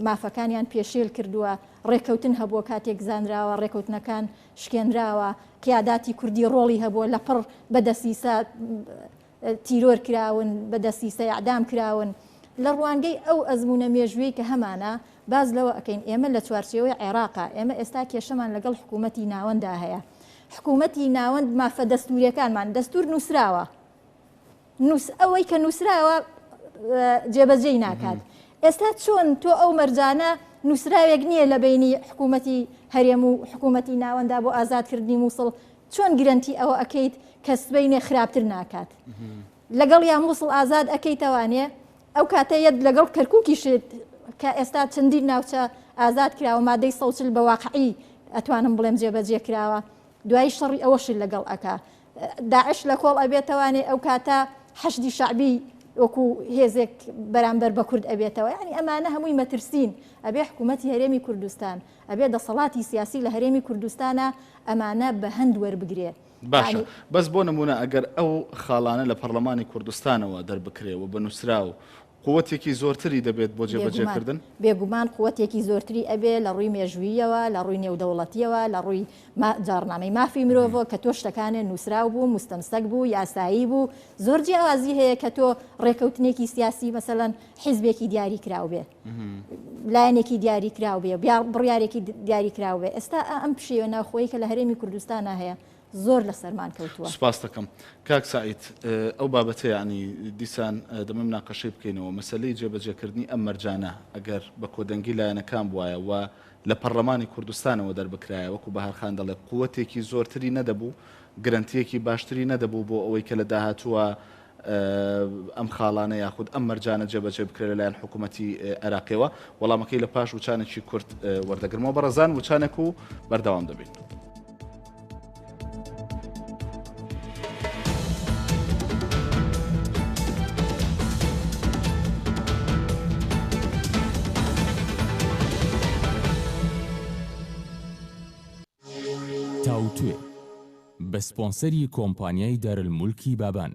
مافەکانیان پێشێل کردووە، ڕێکەوتن هەبووە کاتێک زانراوە ڕێکەوتنەکان شکێنراوە، قیاداتی کوردی ڕۆڵی هەبووە لەپڕ بە دەسیسە تیرۆر کراون، بە دەسیسە ئیعدام کراون. لە ڕوانگەی ئەو ئەزموونە مێژوویەی کە هەمانە، باس لەوە ئەکەین ئێمە لە چوارچێوەی عێراقا، ئێمە ئێستا کێشەمان لەگەڵ حکوومەتی ناوەندا هەیە. حکوومەتی ناوەند مافە دەستوورییەکانمان، دەستوور نووسراوە، نووس ئەوەی کە نووسراوە جێبەجێی ناکات. ئێستا چۆن تۆ ئەو مەرجانە نووسراوێک نییە لە بەینی حکوومەتی هەرێم و حکوومەتی ناوەندا بۆ ئازادکردنی مووسڵ، چۆن گرەنتی ئەوە ئەکەیت کە سبەینێ خراپتر ناکات لەگەڵ یا موسڵ ئازاد ئەکەیتەوانێ ئەو کاتە یەت لەگەڵ کەرکوکیشت کە ئێستا چەندین ناوچە ئازاد کراوە، مادەی 140 بە واقعی ئەتوانم بڵێم جێبەجێ کراوە، دوایی شەڕی ئەوەشی لەگەڵ ئەکا. داعش لە کۆڵ ئەبێتەوانێ ئەو کاتە حەشدی شەعبی وەکو هێزێک بەرامبەر بە کورد ئەبێتەوە. یانی ئەمانە هەمووی مەترسین. ئەبێ حکوومەتی هەرێمی کوردستان، ئەبێ دەسەڵاتی سیاسی لە هەرێمی کوردستانا ئەمانە بە هەند وەربگرێ. باشە بەس بۆ نموونە ئەگەر ئەو خاڵانە لە پەڕلەمانی کوردستانەوە دەربکرێ و بە نووسراو قوتێکی زۆرتری دەبێت بۆ جێبەجێکردن؟ بێگومان قوتێکی زۆرتری ئەبێ لە ڕووی مێژووییەوە، لە ڕووی نێودەوڵەتییەوە، لە ڕووی جاڕنامەی مافی مرۆڤەوە کە تۆ شتەکانێ نووسراو بوو، موستەمسەک بوو، یاسایی بوو. زۆر جیاوازی هەیە کە تۆ ڕێکەوتنێکی سیاسی مەسەلەن حیزبێکی دیاری کراو بێ، لایەنێکی دیاری کراو بێ، بڕیارێکی دیاری کراو بێ. ئێستا ئەم پشێوە ناوخۆیی کە لە هەرێمی کوردستانا هەیە زۆر لەسەرمان کەوتووە. سوپاست دەکەم کاک سەعید. ئەو بابەتە یەعنی دیسان دەمێ مناقەشەی بکەینەوە، مەسەلەی جێبەجێکردنی ئەم مەرجانە ئەگەر بە کۆدەنگی لایەنەکان بوایە و لە پەڕلەمانی کوردستانەوە دەربکرایە وەکو بەهار خان دەڵێ قوەتێکی زۆرتری نەدەبوو، گرەنتییەکی باشتری نەدەبوو بۆ ئەوەی کە لە داهاتووە ئەم خاڵانە یاخود ئەم مەرجانە جێبەجێ بکرێت لەلایەن حکوومەتی عێراقیەوە؟ وەڵامەکەی لە پاش وچانێکی کورت وەردەگرمەوە بەڕێزان، وچانێک و بەردەوام دەبین. تاوتوێ بە سپۆنسەری کۆمپانیای دارالمولکی بابان.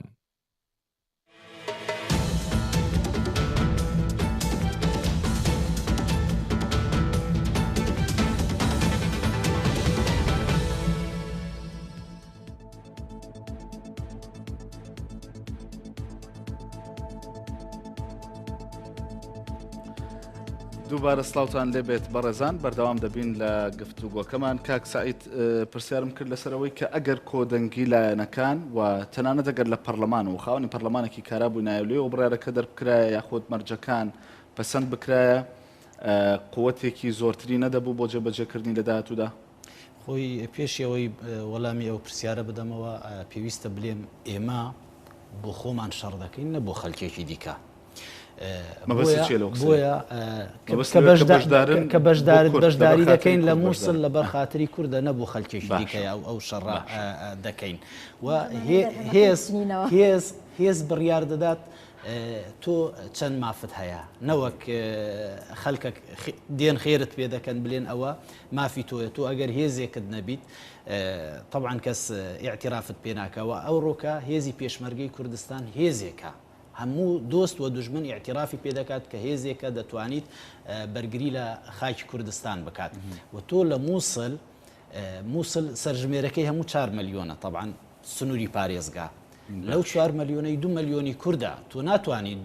دووبارە سلااوان لێبێت بەڕێزان بەردەوام دەبین لە گفتوگۆکەمان کاک سعید پرسیارم کرد لەسەر ئەوەی کە ئەگەر کۆدەنگی لایەنەکان و تەنانەت ئەگەر لە پەرلەمان و خاوەنی پەرلەمانێکی کارا بووینایە لێوە بڕیارەکە دەربکرایە یاخود مەرجەکان پەسەند بکرایە قوتێکی زۆرتری نەدەبوو بۆ جێبەجێکردنی لە داهاتوودا؟ خۆی پێشی ئەوەی وەڵامی ئەو پرسیارە بدەمەوە پێویستە بلێم ئێمە بۆ خۆمان شەڕ دەکەین نە بۆ خەلکێکی دیکە. بۆیە کە بەشداری دەکەین لە مووسڵ لەبەر خاتری کوردە نەبوو خەلکێکی دیکەیە ئەو ئەو شەڕە دەکەین و هێز هێز هێز بڕیار دەدات تۆ چەند مافت هەیە نەوەک خەلکە دێن خێرت پێ دەکەن بلێن ئەوە مافی تۆیە تۆ ئەگەر هێزێکت نەبیت طبعا کەس ئیعترافت پێ ناکەوە ئەوڕۆکە هێزی پێشمەرگەی کوردستان هێزێکە هەموو دۆست و دوژمن ئیعتیرافی پێ دەکات کە هێزێکە دەتوانیت بەرگری لە خاکی کوردستان بکات و تۆ لە مووسل مووسل سەرژمێرەکەی هەموو چار ملیۆنە تەبعەن سنووری پارێزگا لەو چوار ملیۆنەی دو ملیۆنی کوردە تۆ ناتوانیت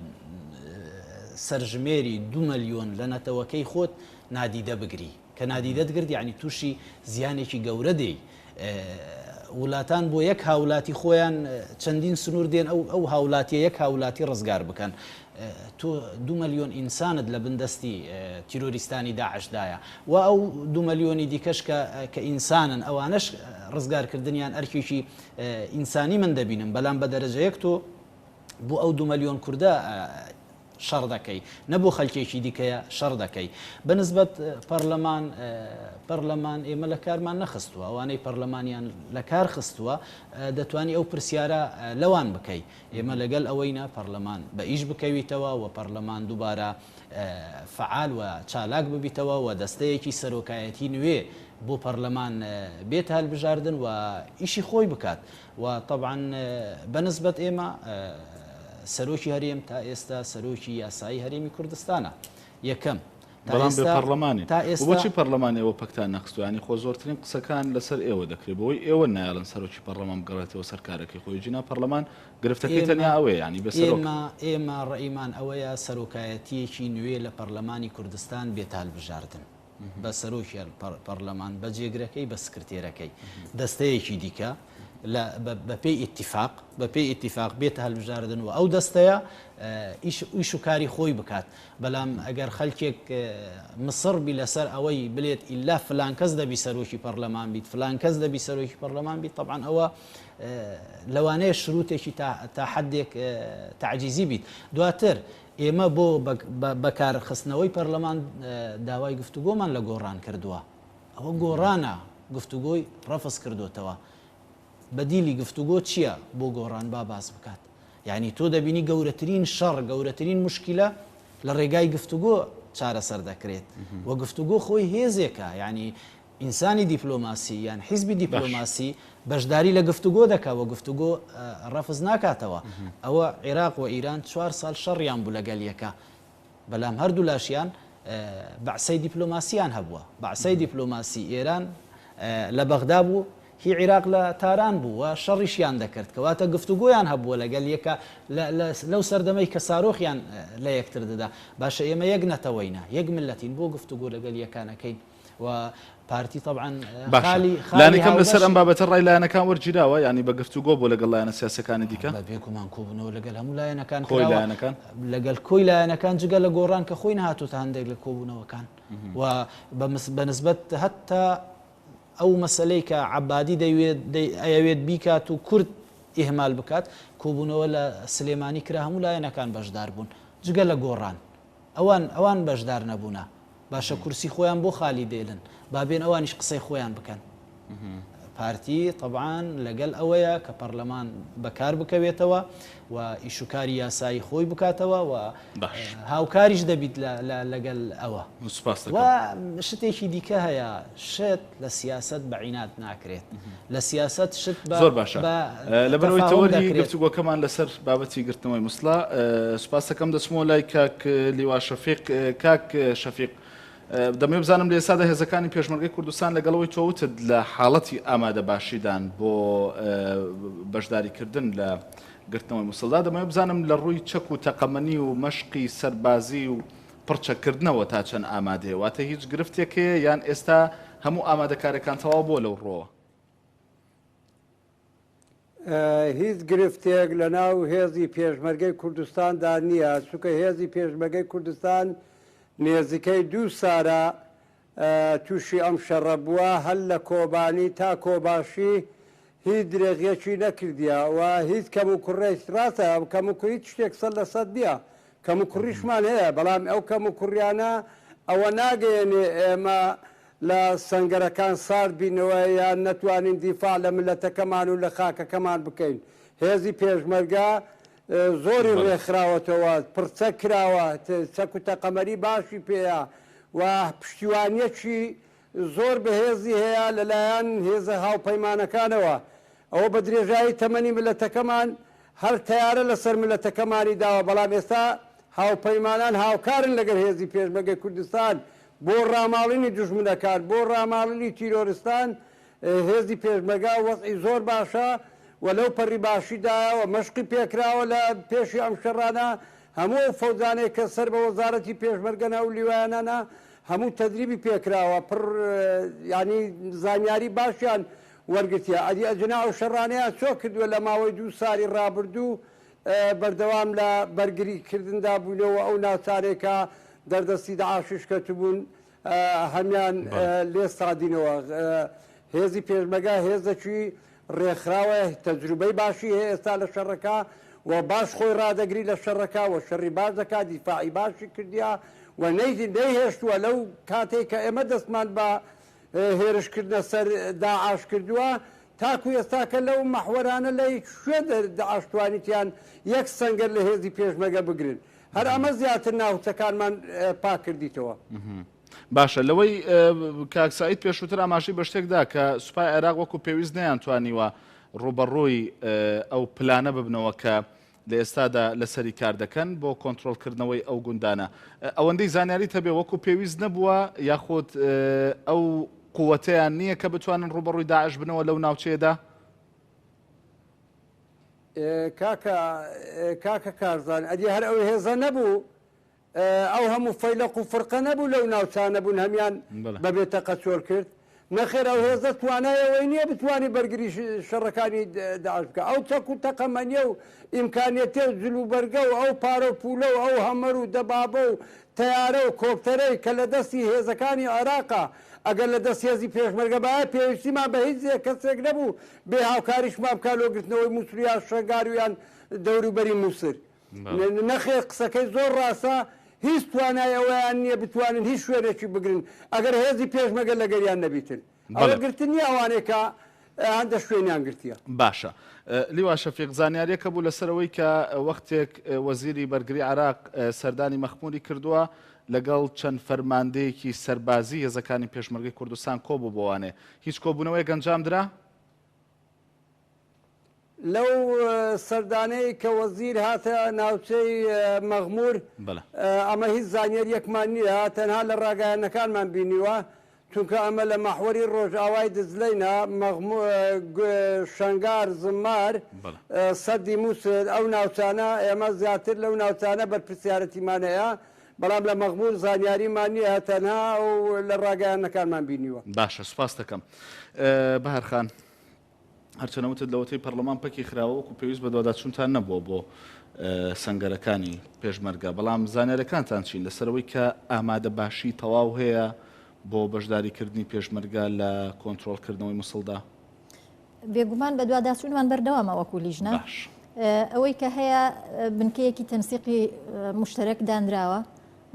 سەرژمێری دو ملیۆن لە نەتەوەکەی خۆت نادیدە بگری. کە نادیدەت گرت یەعنی تووشی زیانێکی گەورە دێی. ولاتان بۆ یەک هاولاتی خۆیان چەندین سنوور دێن ئەو ئەو هاولاتیە یەک هاولاتی ڕزگار بکەن. تۆ دو ملیۆن ئینسانت لە بن دەستی تیرۆریستانی داعشدایە و ئەو دو ملیۆنی دیکەش کە کە ئینسانن ئەوانەش ڕزگارکردنیان ئەرکێکی ئینسانی من دەبینم بەلام بە دەرەجە یەک تۆ بۆ ئەو دو ملیۆن کوردە شەڕ دەکەی نە بۆ خەلکێکی دیکەیە شەڕ دەکەی بە نسبەت پەرلەمان پەرلەمان ئێمە لە کارمان نەخستووە ئەوانەی پەرلەمانیان لە کار خستووە دەتوانی ئەو پرسیارە لەوان بکەی ئێمە لەگەل ئەوەینە پەرلەمان بە ئیش بکەویتەوە و پەرلەمان دووبارە فعال و چالاک ببیتەوە و دەستەیەکی سەرۆکایەتی نوێ بۆ پەرلەمان بێت هەلبژاردن و ئیشی خۆی بکات و تەبعەن بە نسبەت ئێمە سەرۆکی هەرێم تا ئێستا سەرۆکی یاسایی هەرێمی کوردستانە یەکەم بەڵام بێ پەرلەمانی تا ئێستا بۆچی پەرلەمان ئێوە پەکتان نەخستووە ینی خۆ زۆرترین قسەکان لەسەر ئێوە دەکرێت بۆی ئێوە نایەڵن سەرۆکی پەرلەمان بگەڕێتەوە سەر کارەکەی خۆی جینا پەرلەمان گرفتەکەی تەنیا ئەوەیە ینی بە سەرۆک ئێمە ئێمە ڕەئیمان ئەوەیە سەرۆکایەتیەکی نوێ لە پەرلەمانی کوردستان بێتە هەلبژاردن بە سەرۆکی پەرلەمان، بە جێگرەکەی، بە سکرتێرەکەی. دەستەیەکی دیکە. لە بەپێی ئیتیفاق بەپێی ئیتیفاق بێتە هەلبژاردن و ئەو دەستەیە ئیش ئیش و کاری خۆی بکات بەلام ئەگەر خەلکێک مصڕ بی لەسەر ئەوەی بلێت ئیلا فلان کەس دەبی سەرۆکی پەرلەمان بیت فلان کەس دەبی سەرۆکی پەرلەمان بیت تەبعەن ئەوە لەوانەیە شروتێکی تا تا حدێک تەعجیزی بیت دواتر ئێمە بۆ بەکارخستنەوەی پەرلەمان داوای گفتوگۆمان لە گۆڕان کردووە ئەوە گۆڕانە گفتوگۆی ڕەفز کردوتەوە بەدیلی گفتوگۆ چیە بۆ گۆڕان با باس بکات یانی تۆ دەبینی گەورەترین شەڕ گەورەترین موشکیلە لە ڕێگای گفتوگۆ چارەسەر دەکرێت و گفتوگۆ خۆی هێزێکە یانی ئینسانی دیپلۆماسی یان حیزبی دیپلۆماسی بەشداری لە گفتوگۆ دەکا و گفتوگۆ ڕەفز ناکاتەوە ئەوە عێراق و ئیران چوار ساڵ شەڕیان بوو لەگەل یەکە بەلام هەردوولاشیان بەعسەی دیپلۆماسیان هەبووە. بەعسەی دیپلۆماسی ئێران لە بەغدا بوو، هی عیراق لە تاران بوو و شەڕیشیان دەکرد. کەواتە گفتوگۆیان هەبووە لەگەل یەکا لەو سەردەمەی کە سارۆخیان لە یەکتر دەدا. باشە ئێمە یەک نەتەوەینە، یەک مللەتین، بۆ گفتوگۆ لەگەل یەکا نەکەین؟ و پارتی تەبعەن باشە خالی خالی لانیکەم لەسەر ئەم هاوبەشی بابەتە ڕای لایەنەکان وەرگیراوە یانی بە گفتوگۆ بۆ لەگەڵ لایەنە سیاسیەکانی دیکە؟ بە بێگومان کۆبوونەوە لەگەل هەموو لایەنەکان کۆی کراوە لایەنەکان؟ لەگەل کۆی لایەنەکان جگە لە گۆڕان کە خۆی نەهاتۆتە هەندێک لە کۆبوونەوەکان و بە نسبەت هەتا ئەو مەسەلەی کە عەبادی دەیوێت ئەیەوێت بیکات و کورد ئیهمال بکات کۆبوونەوە لە سلێمانی کرا هەموو لایەنەکان بەشدار بوون جگە لە گۆڕان ئەوان ئەوان بەشدار نەبوونە باشە کورسی خۆیان بۆ خالی دێلن با بێن ئەوانیش قسەی خۆیان بکەن. پارتی تەبعان لەگەل ئەوەیە کە پەرلەمان بەکار بکەوێتەوە و ئیشوکاری یاسایی خۆی بکاتەوە و هاوکاریش دەبیت لەگەل ئەوە. و شتێکی دیکە هەیە شت لە سیاسەت بە عیناد ناکرێت لە سیاسەت شت بە زۆر باشە لەبەرئەوەی تەوەری گفتوگۆکەمان لەسەر بابەتی گرتنەوەی موسڵە سوپاس دەکەم دەچمەوە لای کاک لیوا شەفیق کاک شەفیق دەمەوێت بزانم لە ئێستادا هێزەکانی پێشمەرگەی کوردستان لەگەڵەوەی تۆ وتت لە حاڵەتی ئامادەباشیدان بۆ بەشداریکردن لە گرتنەوەی موسڵدا دەمەوێت بزانم لە ڕووی چەک و تەقەمەنی و مەشقی سەربازی و پڕچەککردنەوە تا چەند ئامادەیە؟ واتە هیچ گرفتێک هەیە یان ئێستا هەموو ئامادەکاریەکان تەواو بووە لەو ڕووەوە؟ هیچ گرفتێک لە ناو هێزی پێشمەرگەی کوردستاندا نییە، چونکە هێزی پێشمەرگەی کوردستان نێزیکەی دوو سارە تووشی ئەم شەڕە بووە، هەر لە کۆبانی تا کۆباشی هیچ درێغیەکی نەکردیە و هیچ کەموکوڕێک، ڕاستە کەموکوڕی هیچ شتێک سەد لە سەد نییە، کەموکوڕیشمان هەیە، بەڵام ئەو کەموکوڕیانە ئەوە ناگەیەنێ ئێمە لە سەنگەرەکان سارد بینەوە یان نەتوانین دیفاع لە مللەتەکەمان و لە خاکەکەمان بکەین. هێزی پێشمەرگە زۆری ڕێکخراوەتەوە، پڕچەک کراوە، چەک و تەقەمەنی باشی پێیە و پشتیوانیەکی زۆر بەهێزی هەیە لەلایەن هێزە هاوپەیمانەکانەوە. ئەوە بە درێژایی تەمەنی مللەتەکەمان هەر تەیارە لەسەر مللەتەکەمانی داوە، بەڵام ئێستا هاوپەیمانان هاوکارن لەگەل هێزی پێشمەرگەی کوردستان بۆ ڕاماڵینی دوژمنەکان، بۆ ڕاماڵینی تیرۆرستان، هێزی پێشمەرگە وەزعی زۆر باشە و لەو پەڕی باشیدایە و مەشقی پێکراوە لە پێشی ئەم شەڕانە، هەموو ئەو فەوجانەی کە سەر بە وەزارەتی پێشمەرگەن ئەو لیوایانانە هەموو تەدریبی پێکراوە پڕ یانی زانیاری باشیان وەرگرتیە ئەدی ئەجنا ئەو شەڕانەیان چۆ کردوە لە ماوەی دوو ساری ڕابردوو بەردەوام لە بەرگری کردندا بوینە و ئەو ناوچانەی کە دەردەستی دەعاشیش کەتبوون هەمیان لێ سادینەوە هێزی پێشمەگە هێزەکی ڕێکخراوە تەجروبەی باشی هەیە ئێستا لە شەڕەکە و باش خۆی ڕادەگری لە شەڕەکە و شەڕی باش دەکات دیفاعی باشی کردیە و نەیهێشتووە لەو کاتێک کە ئێمە دەستمان بە هێرشکردنە سەر داعش کردووە، تاکو ئێستاکە لەو مەحوەرانە لە کوێ داعش توانیتیان یەک سەنگەر لە هێزی پێشمەرگە بگرن؟ هەر ئەمە زیاتر ناوچەکانمان پاک کردیتەوە. باشە لەوەی کاک سەعید پێشووتر ئاماژەی بە شتێک دا کە سوپای عێراق وەکو پێویست نەیانتوانیوە ڕووبەڕووی ئەو پلانە ببنەوە کە لە ئێستادا لەسەری کار دەکەن بۆ کۆنترۆڵکردنەوەی ئەو گوندانە. ئەوەندەی زانیاریت هەبێ وەکو پێویست نەبووە یاخود ئەو قوتەیان نییە کە بتوانن ڕووبەڕووی داعش بنەوە لەو ناوچەیەدا؟ کاکە کاکە کارزان ئەدی هەر ئەو هێزە نەبوو ئەو هەموو فەیلەق و فرقە نەبوو لەو ناوچانە بوون هەمیان بە بێ تەقە چۆل کرد. نەخێر ئەو هێزە توانای ئەوەی نییە بتوانێت بەرگری شەڕەکانی داعش بکە. ئەو چەک و تەقەمەنیە و ئیمکانیەتە و جلوبەرگە و ئەو پارە و پولە و ئەو هەمەر و دەبابە و تەیارە و کۆپتەرەی کە لە دەستی هێزەکانی عێراقە ئەگەر لە دەست هێزی پێشمەرگە بایە پێویستیمان بە هیچ کەسێک نەبوو بێ هاوکاریشمان بکا لۆ گرتنەوەی موسڵ یان شەنگال و یان دەوروبەری موسر. نەخێر قسەکەی زۆر ڕاستە هیچ توانای ئەوەیان نیە بتوانن هیچ شوێنێکی بگرن ئەگەر هێزی پێشمەگە لەگەریان نەبیتن ئەوە گرتن نیە ئەوانەی کە هەندە شوێنیان گرتیە. باشە لیوا شەفیق زانیاریەک هەبوو لەسەر ئەوەی کە وەختێک وەزیری بەرگری عێراق سەردانی مەخموری کردووە لەگەڵ چەند فەرماندەیەکی سەربازی هێزەکانی پێشمەرگەی کوردستان کۆبووبووانێ هیچ کۆبوونەوەیەک ئەنجام درا؟ لەو سەردانەی کە وەزیر هاتە ناوچەی مەغمور ئەمە هیچ زانیاریەکمان نییە تەنها لە ڕاگەیاندنەکانمان بینیوە چونکە ئەمە لە مەحوەری ڕۆژئاوای دجلەینە شەنگار زمار سەدی موسل ئەو ناوچانە ئێمە زیاتر لەو ناوچانە بەرپرسیارەتیمان هەیە بەڵام لە مەغمور زانیاریمان نییە تەنها ئەو لە ڕاگەیاندنەکانمان بینیوە. باشە سوپاستەکەم بەهار خان. هەرچەنە وتت لەوەتەی پەرلەمان پەکی خراوە وەکو پێویست بەدواداچوونتان نەبووە بۆ سەنگەرەکانی پێشمەرگە، بەڵام زانیاریەکانتان چین لەسەر ئەوەی کە ئامادەباشی تەواو هەیە بۆ بەشداریکردنی پێشمەرگە لە کۆنترۆڵکردنەوەی موسڵدا؟ بێگومان بەدواداچوونمان بەردەوامە وەکو لیژنە. باش. ئەوەی کە هەیە بنکەیەکی تەنسیقی موشتەرەک دانراوە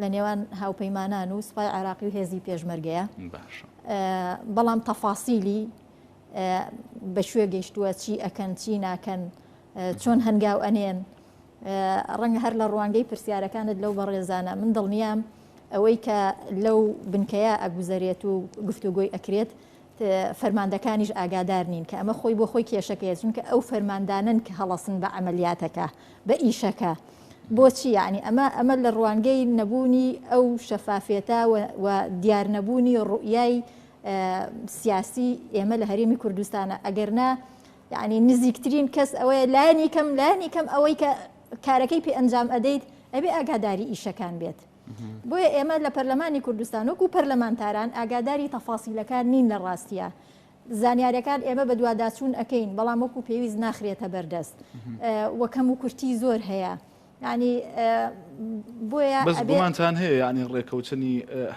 لە نێوان هاوپەیمانان و سوپای عێراقی و هێزی پێشمەرگەیە. باشە. بەڵام تەفاسیلی بە کوێ گەیشتووە، چی ئەکەن، چی ناکەن، چۆن هەنگاو ئەنێن، ڕەنگە هەر لە ڕوانگەی پرسیارەکانت لەو بەڕێزانە من دڵنیام ئەوەی کە لەو بنکەیە ئەگوزەرێت و گفتوگۆی ئەکرێت فەرماندەکانیش ئاگادار نین کە ئەمە خۆی بۆ خۆی کێشەکەیە چونکە ئەو فەرماندانن کە هەڵەسن بە عملیاتەکە بە ئیشەکە بۆچی یعنی ئەمە ئەمە لە ڕوانگەی نەبوونی ئەو شەفافێتە و دیار نەبوونی ڕوئیای سیاسی ئێمە لە هەرێمی کوردستانە ئەگەر نا یعنی نزیکترین کەس ئەوەیە لایەنی کەم لایەنی کەم ئەوەی کە کارەکەی پێ ئەنجام ئەدەیت ئەبێ ئاگاداری ئیشەکان بێت بۆیە ئێمە لە پەرلەمانی کوردستان وەکو پەرلەمانتاران ئاگاداری تەفاسیلەکان نین لە ڕاستیە زانیارەکان ئێمە بە دوواداچوون ئەەکەین بەڵام وەکو پێویست ناخرێتە بەردەست وەکەم و کورتی زۆر هەیە یانی بۆیە بەس گومانتان هەیە یانی ڕێکەوتنی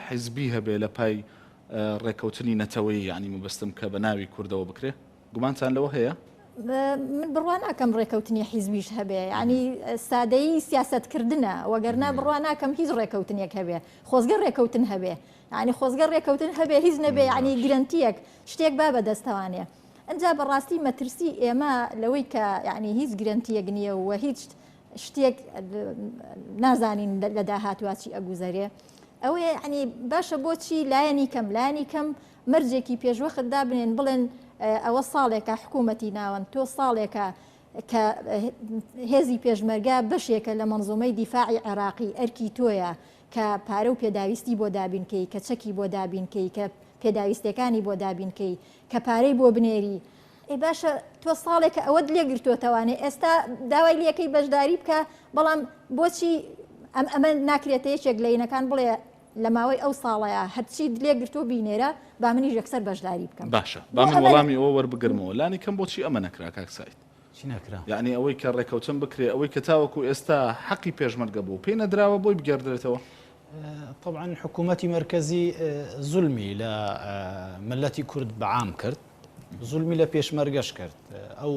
حیزبی هەبێ لە پای ڕێکەوتنی نەتەوەیی یانی مەبەستم کە بە ناوی کوردەوە بکرێ گومانتان لەوە هەیە؟ من بڕوا ناکەم ڕێکەوتنی حیزبیش هەبێ ینی سادەیی سیاستکردنە وەگەرنا بڕوا ناکەم هیچ ڕێکەوتنێک هەبێ خۆزگە ڕێکەوتن هەبێ ینی خۆزگە ڕێکەوتن هەبێ هیچ نەبێ ینی گرنتیەک شتێک با بەدەستەوانێ ئەجا بەڕاستی مەترسی ئێمە لەوەی کە یعنی هیچ گرنتیەک نییە و هیچ شتێک نازانین لە داهاتوە چی ئەگوزەرێ ئەوەیە ینی باشە بۆچی لایەنی کەم لایەنی کەم مەرجێکی پێشوەخت دابنێن بڵێن ئەوە ساڵێکە حکوومەتی ناوەند تۆ ساڵێکە کە هێزی پێشمەرگە بەشێکە لە مەنزومەی دیفاعی عێراقی ئەرکی تۆیە کە پارە و پێداویستی بۆ دابینکەی کە چەکی بۆ دابینکەی کە پێداویستەکانی بۆ دابینکەی کە پارەی بۆ بنێری ئەی باشە تۆ ساڵێکە ئەوەت لێ گرتۆتەوانێ ئێستا داوای لەکەی بەشداری بکە بەڵام بۆچی ئەم ئەمە ناکرێتە یەکێک لە ینەکان بڵێ لە ماوەی ئەو ساڵەیە هەرچی لێ گرتۆ بینێرە با منیش یەکسەر بەشداری بکەم باشە با من وەڵامی ئەوە وەربگرمەوە لانی کەم بۆچی ئەمە نەکرا کاک سعید چی نەکرا؟ یەعنی ئەوەی کە ڕێکەوتن بکرێ ئەوەی کە تاوەکو ئێستا حەقی پێشمەرگە بوو پێی نەدراوە بۆی بگێڕدرێتەوە. طبعا حکوومەتی مەرکەزی زولمی لە ملەتی کورد بە عام کرد زولمی لە پێشمەرگەش کرد ئەو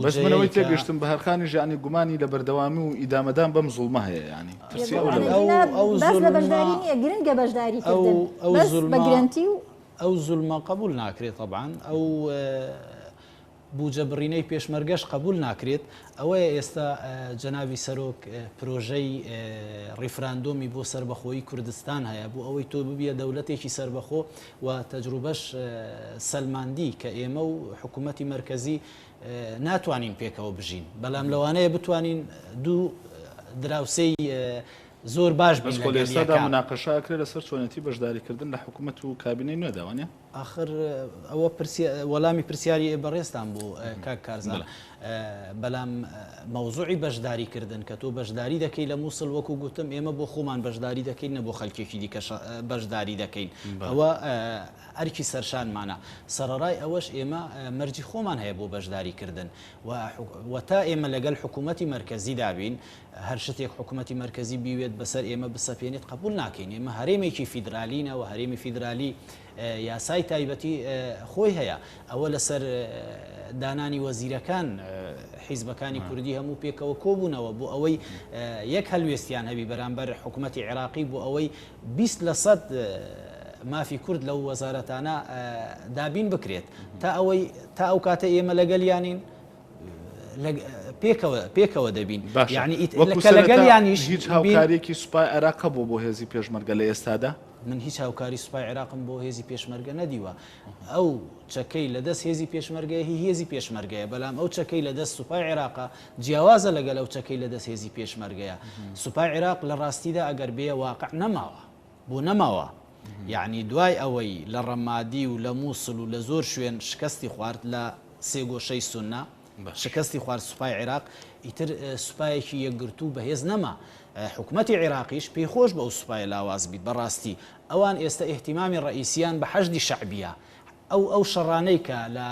بەس من ئەوەی تێگەشتم بەهەرخانیش یانی گومانی لە بەردەوامی و ئیدامەدان بەم زوڵمە هەیە یانی ترسی ئەو لەوەیە. ئەو باس لە بەشداری نییە گرنگە بەشداری کردن بەس بە گرەنتی و ئەو زولمە قبول ناکرێت طبعا ئەو بوجە بڕینەی پێشمەرگەش قبول ناکرێت، ئەوەیە ئێستا جەنابی سەرۆک پرۆژەی ڕیفراندۆمی بۆ سەربەخۆیی کوردستان هەیە بۆ ئەوەی تۆ ببیە دەولەتێکی سەربەخۆ و تەجروبەش سەلماندی کە ئێمە و حکوومەتی مەرکەزی ناتوانین پێکەوە بژین بەلام لەوانەیە بتوانین دوو دراوسێی زۆر باش بین بەس خۆ لە ئێستادا مناقەشە ئەکرێ لەسەر چۆنێتی بەشداریکردن لە حکوومەت و کابینەی نوێدا وانیە؟ ئاخر ئەوە وەڵامی پرسیاری بەڕێزتان بوو کاک کارزان. بەلام مەوزوعی بەشداری کردن کە تۆ بەشداری دەکەی لە مووسڵ وەکو گوتم ئێمە بۆ خۆمان بەشداری دەکەین نە بۆ خەلکێکی دیکە بەشداری دەکەین ئەوە ئەرکی سەرشانمانە سەرەڕای ئەوەش ئێمە مەرجی خۆمان هەیە بۆ بەشداری کردن و تا ئێمە لەگەل حکوومەتی مەرکەزیدا بین هەر شتێک حکوومەتی مەرکەزی بیوێت بەسەر ئێمە بسەپێنێت قبول ناکەین ئێمە هەرێمێکی فیدرالینە و هەرێمی فیدرالی یاسای تایبەتی خۆی هەیە ئەوە لەسەر دانانی وەزیرەکان حیزبەکانی کوردی هەموو پێکەوە کۆبوونەوە بۆ ئەوەی یەک هەلوێستیان هەبی بەرامبەر حکوومەتی عێراقی بۆ ئەوەی 20 لە سەد مافی کورد لەو وەزارەتانە دابین بکرێت تا ئەوەی تا ئەو کاتە ئێمە لەگەلیانین پێکەوە پێکەوە دەبین باشە یعنی وەکو کە سەرەتا لەگەلیانیش هیچ بین هاوکاریەکی سوپای عێراق هەبووە بۆ هێزی پێشمەرگە لە ئێستادا؟ من هیچ هاوکاری سوپای عێراقم بۆ هێزی پێشمەرگە نەدیوە. ئەو چەکەی لە دەست هێزی پێشمەرگەیە هی هێزی پێشمەرگەیە، بەلام ئەو چەکەی لە دەست سوپای عێراقە جیاوازە لەگەل ئەو چەکەی لە دەست هێزی پێشمەرگەیە. سوپای عێراق لە ڕاستیدا ئەگەر بێیە واقع نەماوە. بۆ نەماوە؟ یەعنی دوای ئەوەی لە ڕەمادی و لە موسڵ و لە زۆر شوێن شکەستی خوارد لە سێگۆشەی سوننە، شکستی خوارد سوپای عێراق، ئیتر سوپایەکی یەکگرتوو بەهێز نەما، حکومەتی عێراقیش پێی خۆش بوو ئەو سوپایە لاواز بیت، بەڕاستی ئەوان ئێستە ئیهتیمامی ڕەئیسیان بە حەشدی شەعبیە، ئەو ئەو شەڕانەی کە لە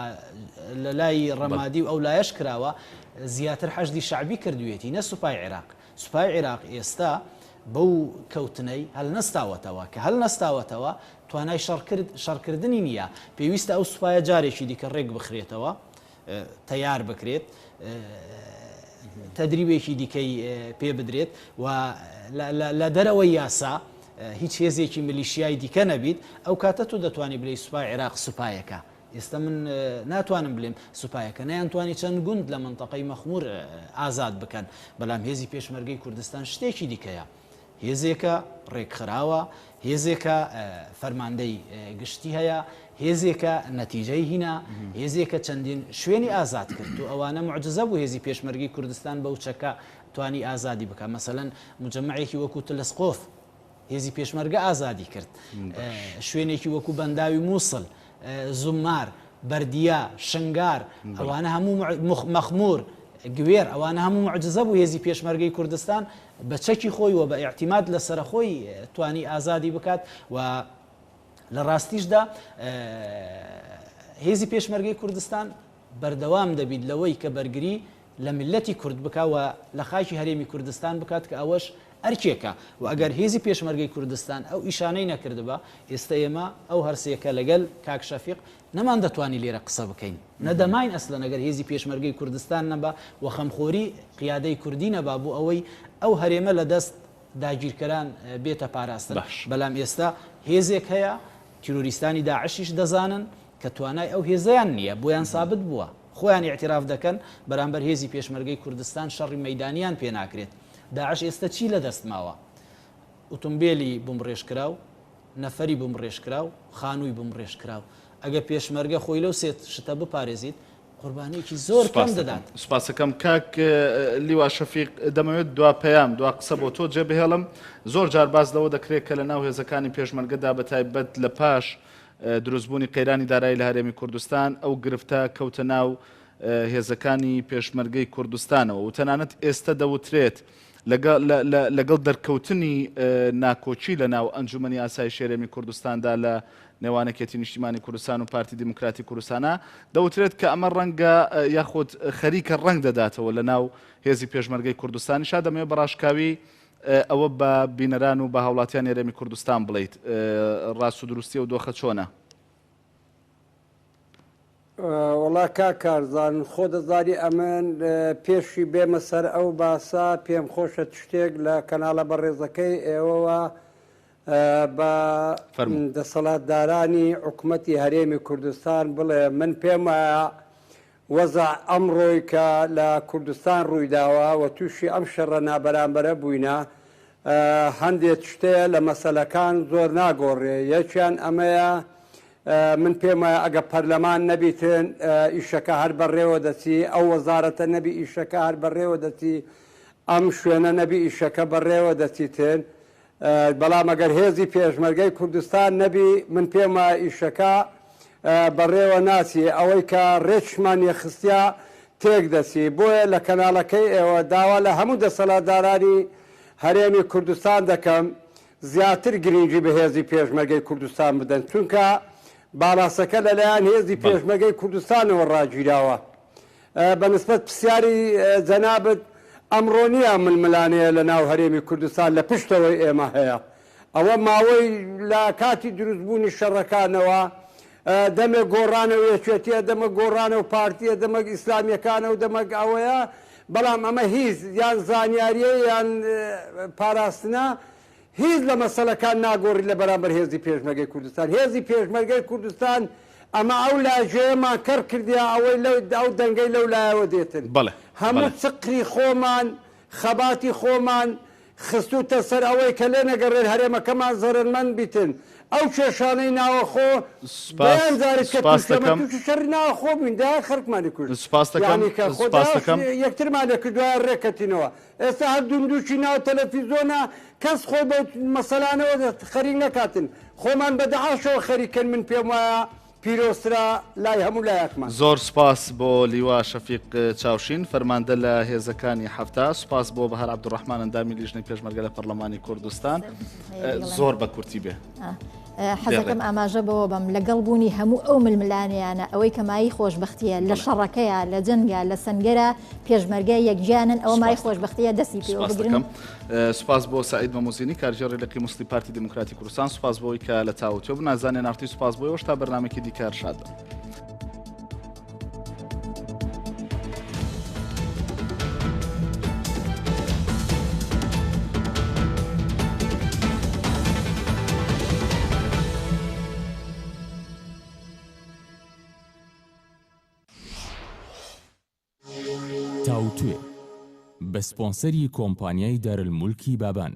لە لای ڕەمادی و ئەو لایەش کراوە زیاتر حەشدی شەعبی کردوویەتی نە سوپای عێراق، سوپای عێراق ئێستا بەو کەوتنەی هەلنەستاوەتەوە، کە هەلنەستاوەتەوە توانای شەڕکرد شەڕکردنی نییە، پێویستە ئەو سوپایە جارێکی دیکە ڕێکبخرێتەوە، تەیار بکرێت تەدریبێکی دیکەی پێ بدرێت و لە دەرەوەی یاسا هیچ هێزێکی ملیشیای دیکە نەبیت ئەو کاتە تۆ دەتوانانی بلێی سوپای عێراق سوپایەکە ئێستا من ناتوانم بلێم سوپایەکە نەیانتوانی چەند گوند لە منتەقەی مەخمور ئازاد بکەن بەڵام هێزی پێشمەرگەی کوردستان شتێکی دیکەیە هێزێکە ڕێکخراوە، هێزێکە فەرماندەی گشتی هەیە، هێزێکە نەتیجەی هینا، هێزێکە چەندین شوێنی ئازاد کرد و ئەوانە موعجزە بوو هێزی پێشمەرگەی کوردستان بەو چەکە توانی ئازادی بکا مەسەلەن موجەمەعێکی وەکو تلسقۆف هێزی پێشمەرگە ئازادی کرد شوێنێکی وەکو بەنداوی مووسڵ زوممار، بەردیە، شنگار، ئەوانە هەموو مەخمور، گوێر، ئەوانە هەموو موعجزە بوو هێزی پێشمەرگەی کوردستان بە چەکی خۆی و بە ئیعتیماد لە سەرەخۆی توانی ئازادی بکات و لە ڕاستیشدا هێزی پێشمەرگەی کوردستان بەردەوام دەبیت لەوەی کە بەرگری لە میللەتی کورد بکا و لە خاکی هەرێمی کوردستان بکات کە ئەوەش ئەرکێکە و ئەگەر هێزی پێشمەرگەی کوردستان ئەو ئیشانەی نەکردبا ئێستە ئێمە ئەو هەرسێکە لەگەل کاک شەفیق نەمان دەتوانی لێرە قسە بکەین نەدەماین ئەسلەن ئەگەر هێزی پێشمەرگەی کوردستان نەبا و خەمخۆری قیادەی کوردی نەبا بۆ ئەوەی ئەو هەرێمە لە دەست داگیرکەران بێتە پاراستن باش. بەلام ئێستا هێزێک هەیە تیرۆریستانی داعشیش دەزانن کە توانای ئەو هێزەیان نییە بۆیان سابت بووە خۆیان ئیعتراف دەکەن بەرامبەر هێزی پێشمەرگەی کوردستان شەڕی مەیدانیان پێ ناکرێت. داعش ئێستە چی لە دەست ماوە؟ ئوتومبێلی بومبڕێژکراو، نەفەری بومبڕێژکراو، خانووی بومبڕێژکراو. ئەگەر پێشمەرگە خۆی لەو سێ شتە بپارێزیت، قوربانییەکی زۆر کەم سوپاستەکەم. دەدات. سوپاستەکەم کاک لیوا شەفیق، دەمەوێت دوا پەیام، دوا قسە بۆ تۆ جێبهێڵم. زۆر جار باس لەوە دەکرێت کە لە ناو هێزەکانی پێشمەرگەدا بە تایبەت لە پاش دروستبوونی قەیرانی دارایی لە هەرێمی کوردستان، ئەو گرفتە کەوتە ناو هێزەکانی پێشمەرگەی کوردستانەوە و تەنانەت ئێستە دەوترێت لەگەڵ دەرکەوتنی ناکۆکی لە ناو ئەنجومەنی ئاسایشی هەرێمی کوردستاندا لە نێوان یەکێتی نیشتیمانی کوردستان و پارتی دیموکراتی کوردستانە دەوترێت کە ئەمە ڕەنگە یاخود خەریکە ڕەنگ دەداتەوە لە ناو هێزی پێشمەرگەی کوردستانیشا دەمەوێت بە ڕاشکاوی ئەوە بە بینەران و بە هاوڵاتیانی هەرێمی کوردستان بڵێیت ڕاست و دروستی ئەو دۆخە چۆنە؟ وەڵا کاک کارزان خۆ دەزانی ئەمن پێشی بێمە سەر ئەو باسە پێم خۆشە شتێک لە کەناڵە بەڕێزەکەی ئێوەوە بە دەسەڵاتدارانی حکومەتی هەرێمی کوردستان بڵێ من پێم وایە وەزع ئەمڕۆی کە لە کوردستان ڕوویداوە و تووشی ئەم شەڕە نابەرامبەرە بووینە هەندێ شتەیە لە مەسەلەکان زۆر ناگۆڕێ یەکیان ئەمەیە من پێم وایە ئەگە پەرلەمان نەبیتن ئیشەکە هەر بەڕێوە دەچی ئەو وەزارەتە نەبی ئیشەکە هەر بەڕێوە دەچی ئەم شوێنە نەبی ئیشەکە بەڕێوە دەچیتن بەڵام ئەگەر هێزی پێشمەرگەی کوردستان نەبی من پێم وایە ئیشەکە. بەڕێوە ناچی، ئەوەی کە ڕێکیشمان یەکخستیە تێک دەچی، بۆیە لە کەناڵەکەی ئێوە داوا لە هەموو دەسەڵاتدارانی هەرێمی کوردستان دەکەم زیاتر گرینگی بە هێزی پێشمەرگەی کوردستان بدەن، چونکە باڵاسەکە لەلایەن هێزی پێشمەرگەی کوردستانەوە ڕاگیراوە. بە نسبەت پرسیاری جەنابت، ئەمڕۆ نییە ململانێیە لە ناو هەرێمی کوردستان لە پشتەوەی ئێمە هەیە. ئەوە ماوەی لە کاتی دروستبوونی شەڕەکانەوە دەمێک گۆڕانە و یەکێتیە، دەمەک گۆڕانە و پارتیە، دەمەک ئیسلامیەکانە و دەمەک ئەوەیە، بەڵام ئەمە هیچ یان زانیاریە یان پاراستنە هیچ لە مەسەلەکان ناگۆڕیت لە بەرامبەر هێزی پێشمەرگەی کوردستان. هێزی پێشمەرگەی کوردستان ئەمە ئەو لاژەیەمان کەڕ کردیە ئەوەی لەو ئەو دەنگەی لەو لایەوە دێتن. بەڵێ هەموو بەڵێ. چقری خۆمان خەباتی خۆمان خستووتە سەر ئەوەی کە لێنەگەڕێن هەرێمەکەمان زەرەرمەند بیتن. ئەو کێشانەی ناوەخۆ سوپاس دەیان جاریش کە سوپاس تووشی ئەمە دەکەم. تووشی شەڕی ناوەخۆ بووین دەیان خەڵکمانی کوشت. سوپاس دەکەم یانی کە خۆ سوپاس دەیان دەکەم. یەکترمان لێ کرد دوایە ڕێکەتینەوە. ئێستا هەر دوندوکی ناو تەلەفیزۆنە کەس خۆی بەو مەسەلانەوە خەریک نەکاتن خۆمان بە دەعاشەوە خەریکەن من پێم وایە پیرۆزترە لای هەموو لایەکمان. زۆر سوپاس بۆ لیوا شەفیق چاوشین فەرماندە لە هێزەکانی 70 سوپاس بۆ بەهار عەبدولڕەحمان ئەندامی لیژنەی پێشمەرگە لە پەرلەمانی کوردستان زۆر بە کورتی بێ. حەزەکەم ئاماژە بەوە بەم لەگەڵ بوونی هەموو ئەو ململانێیانە ئەوەی کە مایەی خۆشبەختیە لە شەڕەکەیە لە جەنگە لە سەنگەرە پێشمەرگە یەکگیانن ئەوە مای خۆشبەختیە دەستی پێوە بگرن. سوپاس بۆ سعید مەموزینی کارگێڕی لقی موسڵی پارتی دیموکراتی کوردستان سوپاس بۆی کە لە تاوتوێ بوو نازانێ نارتی سوپاس بۆ ئێوەش تا بەرنامەیەکی دیکە هەر شاد بن. تاوتوێ، بە سپۆنسەری کۆمپانیای دارالمولکی بابان.